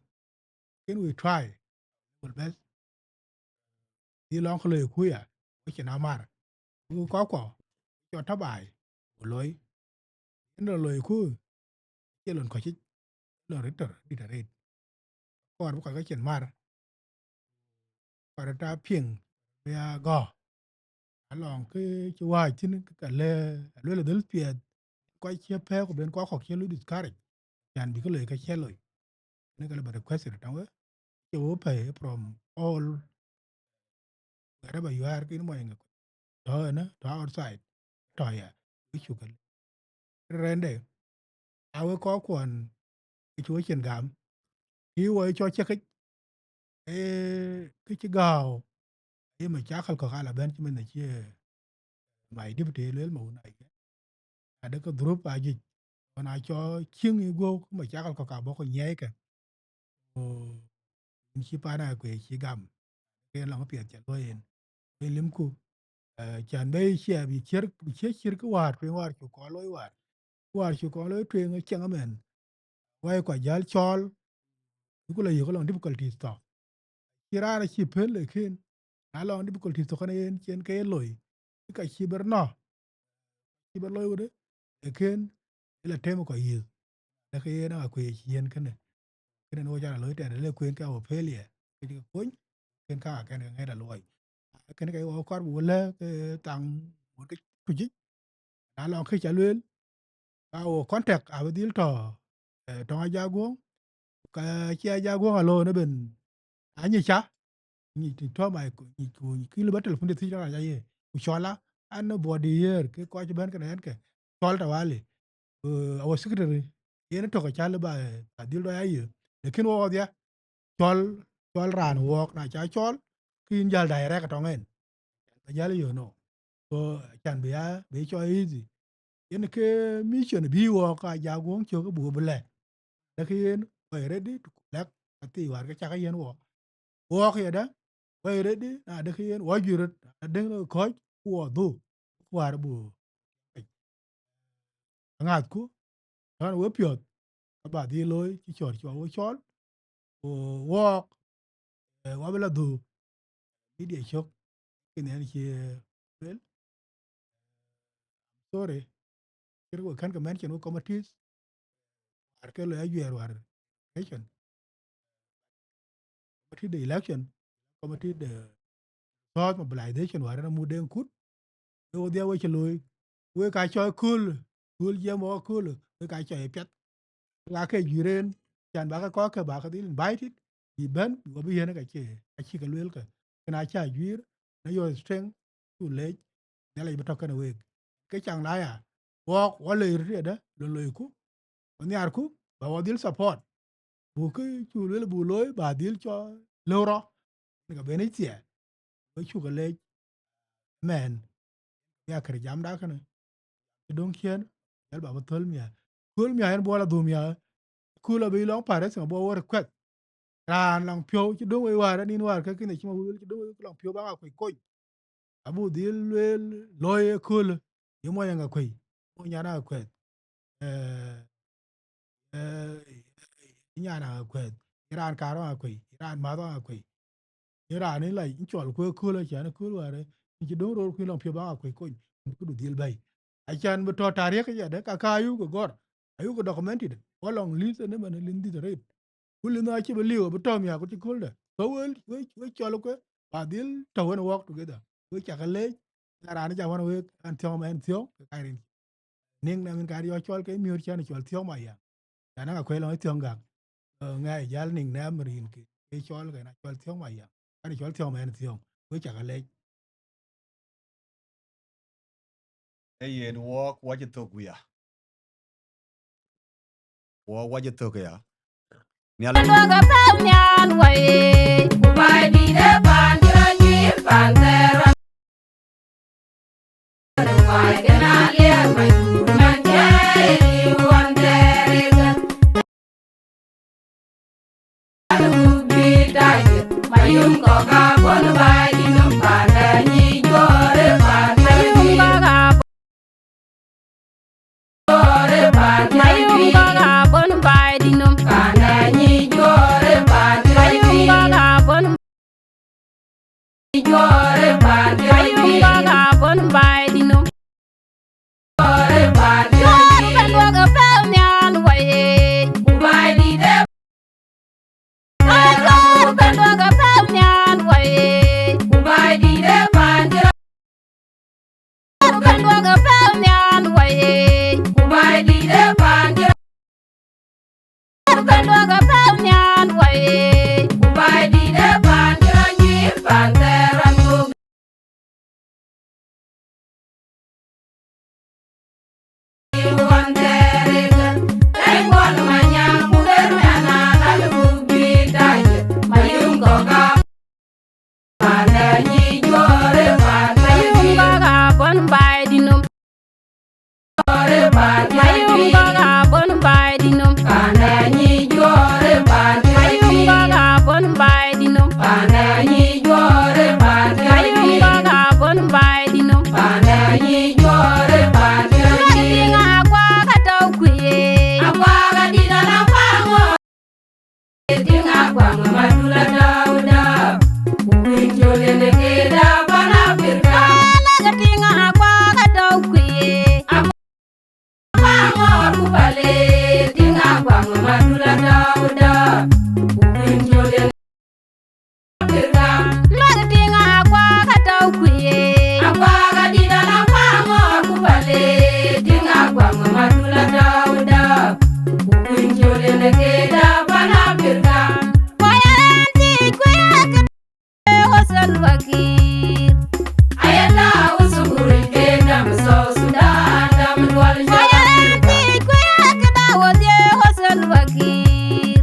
Can we try our level best? Dhil lɔŋ kë loi ku ya, ku cïn amar. Ku kɔckuɔ, cɔ tɔ̈ baai, ku loi. Yen lɔ loi ku, cie lon kɔc yic, lon rëtör dït arëët. Kɔɔr bï kɔc ke cin mar, kɔɔr ta piŋ bï ya gɔ̈ɔ̈r. Alɔŋ kë cï wääc thïn, ke ka lë, aluel dhël piɛth, kɔc cï pɛ̈ɛ̈k ku ben kɔc kɔ̈k cï lui discourage, can bï kë loi ke cï loi. Ënë ke lë bä request tɔŋ we, cï wo pɛ̈i from all wherever you are, kën mɔny ŋa, tɔ̈ ënë, tɔ̈ outside, tɔ̈ ya, wï cuk kë lë. Rɛ̈nde, a we kɔc kuɔn, kë cï we cin gam, kë wo cɔl cï këc, ee, kë cï gääu, ee, macakal kɔ̈k ala bɛ̈n cï mɛn cï, my deputy lueel ma wun ayï. Adë ke dhurup ajuëc, ɣɔn acɔ cieŋ ë guɔ̈u, ke macakal kɔ̈k abɔ̈ ku nyiɛɛi ke. Ku yïn cï paan Akuëi cï gam, ke lɔŋ piɛth ca luɔi en. Ë limku, eh, can bɛ ciɛ bï ciër, bï cië ciër kë wäär tueŋ wäär cuk kɔn looi wäär. Kë wäär cuk kɔn looi tueŋ ë ciɛŋ ëmɛn. Wai kɔc jäl cɔɔl, bï ku la yök lɔŋ difficulties tɔ̈. Cï raan acï pël ë ken, na lɔŋ difficulties tɔ̈ kënë yen cïn ke ye loi, bï ka cï bɛr nɔ̈, cï bɛr loi wëdë, ë ken, ë la tem kɔc yith. Dɛkë yen Akuëi cï yen kënë. Kënë ë wo ca la looi tɛɛr, le kuen ke our failure, ke cï ke kony, ken ka akɛn ke ŋɛ̈t aluɔi. Kënë ke wo kɔɔr bï wo lɛ̈k, ke thaŋ wot ke tuc yic. Na lɔŋ kë ca lueel, ka wo contact abï dhil tɔ̈, eh, tɔŋ Ajaguɔ̈ŋ, ka cï Ajaguɔ̈ŋ alone ëbën, anyic ca, nyic të tɔ̈ mai ku, nyic ku, nyic kï lë bä telephone de thiëc raan aca ye, ku cɔl a, anybody here, ke kɔc bɛ̈n kënë ɛn ke, cɔl tawali. Eh, our secretary, yen tök aca lë bä, bä dhil dɔc aye, lakin wo ɣɔdhia, cɔl, cɔl raan wɔɔk, na ca cɔl, ke yïn jäl direct tɔŋ en. Ba jäl yök no. So, can bï ya, bï cɔl easy. Yen ke mission bï wɔɔk Ajaguɔ̈ŋ cök buk bï lɛ̈k. Dɛkë yen, we ready to collect athii wäär ke cakë yen wɔ. Wɔɔk yedë, we ready, na dɛkë yen, wɔ juëc röt, na dëŋ kɔc, ku wɔ dhuk, ku wäär buk. Aŋäthku, tɔ̈n we piɔ̈ɔ̈th, ka bä dhil looi cï cɔɔr cua wo cɔɔl, ku wɔɔk, eh, wa bï la dhuk, media cök, kën ɛn cï lueel. Sorry, cït we kɛ̈n ke mention we committees, wäär ke loi ajuɛɛr wäär election. Committee de election, committee de resource mobilization wäär en amut den kut, ke wo dhia we cï looi, wek ka cɔɔl kööl, kööl jiɛɛm wɔ kööl, wek ka cɔɔl piɛth. Wek ake juëc ren, can bä ke kɔ̈k ke bä ke dhil invited, bï bɛ̈n, bï wɔ bï yen ka cie, ka cï ke lueel ke. Kën acä juëc, na your strength, cu leec, Nhialic bï tɔ̈ kënë week. Ke caŋ na ya, wɔɔk, wɔ loi röt yedë, lon loiku, wɔ nhiarku, bä wɔ dhil support. Buk kë cu lueel buk looi, bä dhil cɔl lëu rɔ, në ka ben yic thiɛɛr. We cuk ke leec, mɛn, ya kër jamda kënë, cï döŋ ciëën, jɔl bä bï thöl miäk. Kööl miäk en buɔl adhum ya, kööl abï lɔŋ Paris, abï wɔ request. Raan lɔŋ piɔ̈u, cï döŋ wei wäär, anin wäär, ke kën acï ma wël, cï döŋ wei lɔŋ piɔ̈u bä Aŋakuei kony. Abuk dhil lueel, looi ëköölë, ye mony Aŋakuei, mony nyan Aŋakuei. Eh, eh, nyan Aŋakuei, ye raan kaar Aŋakuei, ye raan mäth Aŋakuei. Ye raan ë la cɔl ku ëköölë, acän ëkööl wäär, yïn cï döŋ röör ku yïn lɔŋ piɔ̈u bä Aŋakuei kony, këdu dhil bɛ̈i. Acän bï tɔ̈ tarik yadë, ka ka ayuk gɔ̈r, ayuk documented, wɔ lɔŋ list ënë mɛn lin dhïth arëët. Ku lin acï bï liu, abï tɔ̈ miäk ku cï kööldë. So we, we, we cɔl kuë, bä dhil tɔ̈ wën work together. We cakë leec, na raan ë cak wën wek, ɛn thiɔ̈ŋ ma ɛn thiɔ̈ŋ, ke ka rin. Niŋ na min ka riɔ̈ɔ̈c cɔl ke miöör cän cɔl thiɔ̈ŋ ma yam. Yan Aŋakuei lɔŋ ë thiɔ̈ŋ gak. Eh, ŋɛk jäl niŋ nɛɛm rin ke, ke cɔl ke na cɔl thiɔ̈ŋ ma yam. Ɛn cɔl thiɔ̈ŋ ma ɛn thiɔ̈ŋ. We cakë leec. Ee yen wɔɔk wacï thök wia. Wɔɔk wacï thök ya. Nhial Duɔ̈k ë pɛ̈l nhial wei, ku baai dït ë paan cï rɔt nyuiir paan thɛɛr. Wai kën a liɛɛr mac, man cɛ ë lim ɣɔn thɛɛr ë kën. Ke pɛ̈l nhial wei, ku Baaidït ë paan cï rɔt. Ke duɔ̈k ke pɛ̈l nhial wei, ku Baaidït ë paan cï rɔt nyuiir, paan thɛɛr rɔt thok. Mayuum kɔ̈k abɔ̈ Baaidït nɔm. Mayuum kɔ̈k abɔ̈ Baaidït nɔm. Mayuum kɔ̈k abɔ̈ Baaidït nɔm. Mayuum kɔ̈k abɔ̈ Baaidït nɔm. Ŋäk tïŋ akuak atɔ̈u kuiye. Tïŋ akuak Madula tɔ̈u dap, ku kuïn col yen ke dap pan Afrika. Ŋäk tïŋ akuak atɔ̈u kuiye. Akuak ŋɔɔr ku pale, tïŋ akuak Madula tɔ̈u dap, ku kuïn col yen Afrika. Ŋäk tïŋ akuak atɔ̈u kuiye. Akuak adït ala akuak ŋɔɔr ku pale, tïŋ akuak Madula tɔ̈u dap, ku kuïn col yen ke dap pan Afrika. Ku yen tïc ku yen ke dap Salva Kiir. Ayeta usuguri ke dam South Sudan, dam dual. Ku yen tïc ku yen ke dap Salva Kiir.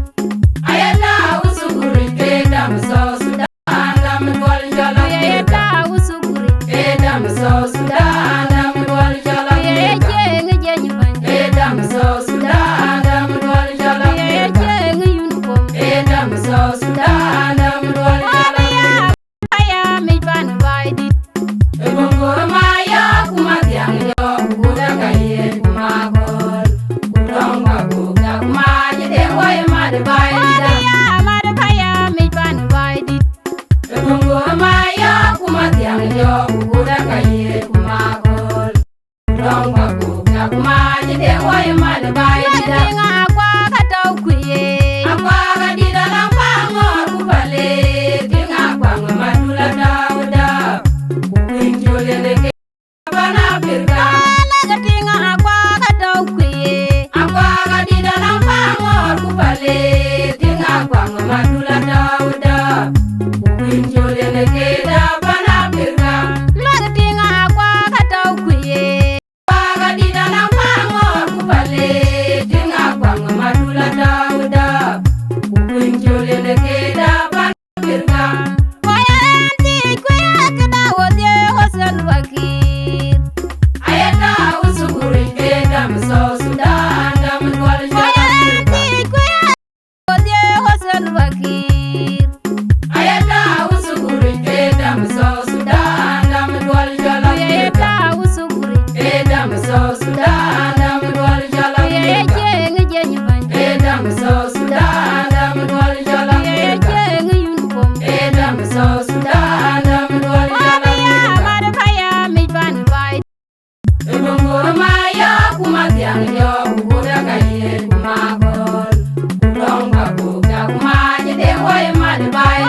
Ayeta usuguri ke dam South Sudan. Ŋäk tïŋ akuak atɔ̈u kuiye. Akuak adït ala akuak ŋɔɔr ku pale, tïŋ akuak Madula tɔ̈u dap, ku kuïn col yen ke pan Afrika. Ŋäk tïŋ akuak atɔ̈u kuiye. Akuak adït ala akuak ŋɔɔr ku pale, tïŋ akuak Madula tɔ̈u dap, ku kuïn col yen ke dap pan Afrika. Ŋäk tïŋ akuak atɔ̈u kuiye. Akuak adït ala akuak ŋɔɔr ku pale, tïŋ akuak Madula tɔ̈u dap, ku kuïn col yen ke dap pan Afrika. Ku yen tïc ku yen ke dap Salva Kiir. Ayeta usuguri ke dam South Sudan, dam dual. Ku yen tïc ku yen Salva Kiir. Ayeta usuguri ke dam South Sudan, dam dual jɔl Afrika. Ayeta usuguri ke dam South Sudan, dam dual jɔl Afrika. Ye jeŋ jeny bany. Ke dam South Sudan, dam dual jɔl Afrika. Ye jeŋ uniform. Ke dam South Sudan, dam dual jɔl Afrika. Mar paya mi pan bai. Ëbëŋ Gor Maya ku Mathiaŋ Jɔk ku Kuda ka ye ku Makol, ku Dɔŋ Bakok ku Mac Deŋ wai mat bai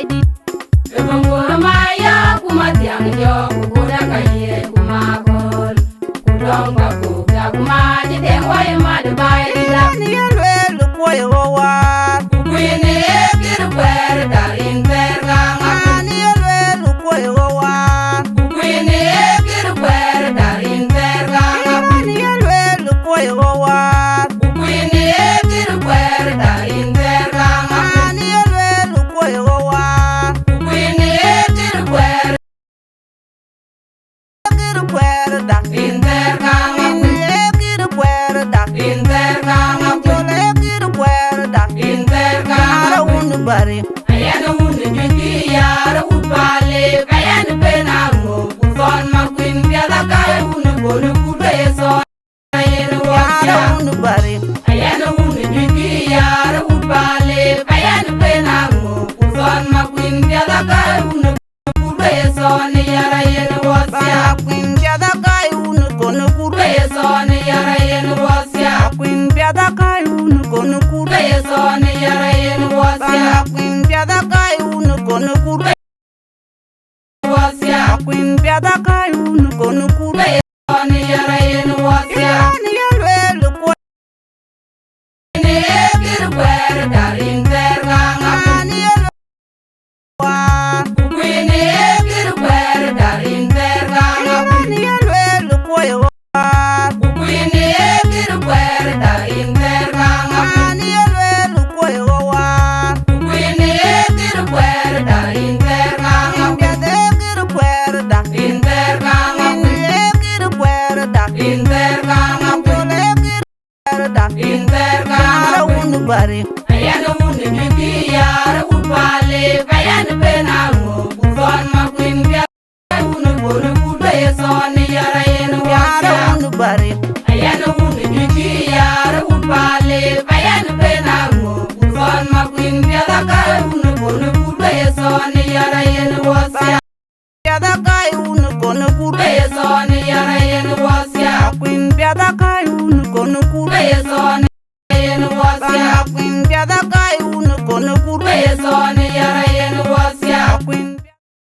dït. Ëbëŋ Gor Maya ku Mathiaŋ Jɔk ku Kuda ka ye ku Makol, ku Dɔŋ Bakok ku Mac Deŋ wai mat bai dït. Yen ye lueel kuɔi ɣöwar. Ku kuïn ye kir kuɛɛr darin thɛɛr kaŋ. Yen ye lueel kuɔi ɣöwar. Ku kuïn ye kir kuɛɛr darin thɛɛr kaŋ. Yen ye lueel kuɔi ɣöwar. Ku kuïn ye kir kuɛɛr darin thɛɛr kaŋ. Yen ye lueel kuɔi ɣöwar. Ku kuïn ye kir kuɛɛr. Kir kuɛɛrda. Rin thɛɛr kaŋ akuc. Rin kir kuɛɛrda. Rin thɛɛr kaŋ akuc. Jɔl kir kuɛɛrda. Rin thɛɛr kaŋ akuc. Yaar wun bari. Ayɛn wun juëc kï yaar wun pale. Ayɛn pen aŋö. Ku thɔn ma kuïn piɛth akai wun bol ku be ye thɔn. Yaar wun bari. Ayɛn wun juëc kï yaar wun pale. Ayɛn pen aŋö. Ku thɔn ma kuïn piɛth akai wun. Kur ke ye thɔn yara yen wɔ thiak. Ba kuïn piɛth akai wun kon kur. Ke ye thɔn yara yen wɔ thiak. Kuïn piɛth akai wun kon kur. Ke ye thɔn yara yen wɔ thiak. Ba kuïn piɛth akai wun kon kur. Wɔ thiak. Kuïn piɛth Piɛth akäi wun kɔn kur. Ke ye sɔn yɛrɛ yen wɔ thiaak. Yen ye lueel kuɔi. Kuïn ee kir kuɛɛrda rin thɛɛr kaŋa. Yen ye lueel kuɔi. Ku kuïn ee kir kuɛɛrda rin thɛɛr kaŋa. Yen ye lueel kuɔi. Ku kuïn ee kir kuɛɛrda rin thɛɛr kaŋa. Yen ye lueel kuɔi. Ku kuïn ee kir kuɛɛrda rin thɛɛr kaŋa. Piɛth ee kir kuɛɛrda rin thɛɛr kaŋa. Kuïn ee kir kuɛɛrda rin thɛɛr kaŋa. Kuïn ee kir kuɛɛrda rin thɛɛr kaŋa. Yaar wun bari. Ayan wun bï yaar wun pale. Ayan ben aŋo ku thɔn ma kuïn piɛth. Wun bɔn kur ke ye sɔn yɛrɛ yen wɔ thiaak. Yaar wun bari. Ayan wun bï yaar wun pale. Ayan ben aŋo ku thɔn ma kuïn piɛth akäi wun bɔn kur ke ye sɔn yɛrɛ yen wɔ thiaak. Piɛth akäi wun kɔn kur. Ke ye sɔn yɛrɛ yen wɔ thiaak. Kuïn piɛth akäi wun kɔn kur. Ke ye sɔn yen wɔ thiaak. Kuïn piɛth akäi wun kɔn kur. Ke ye sɔn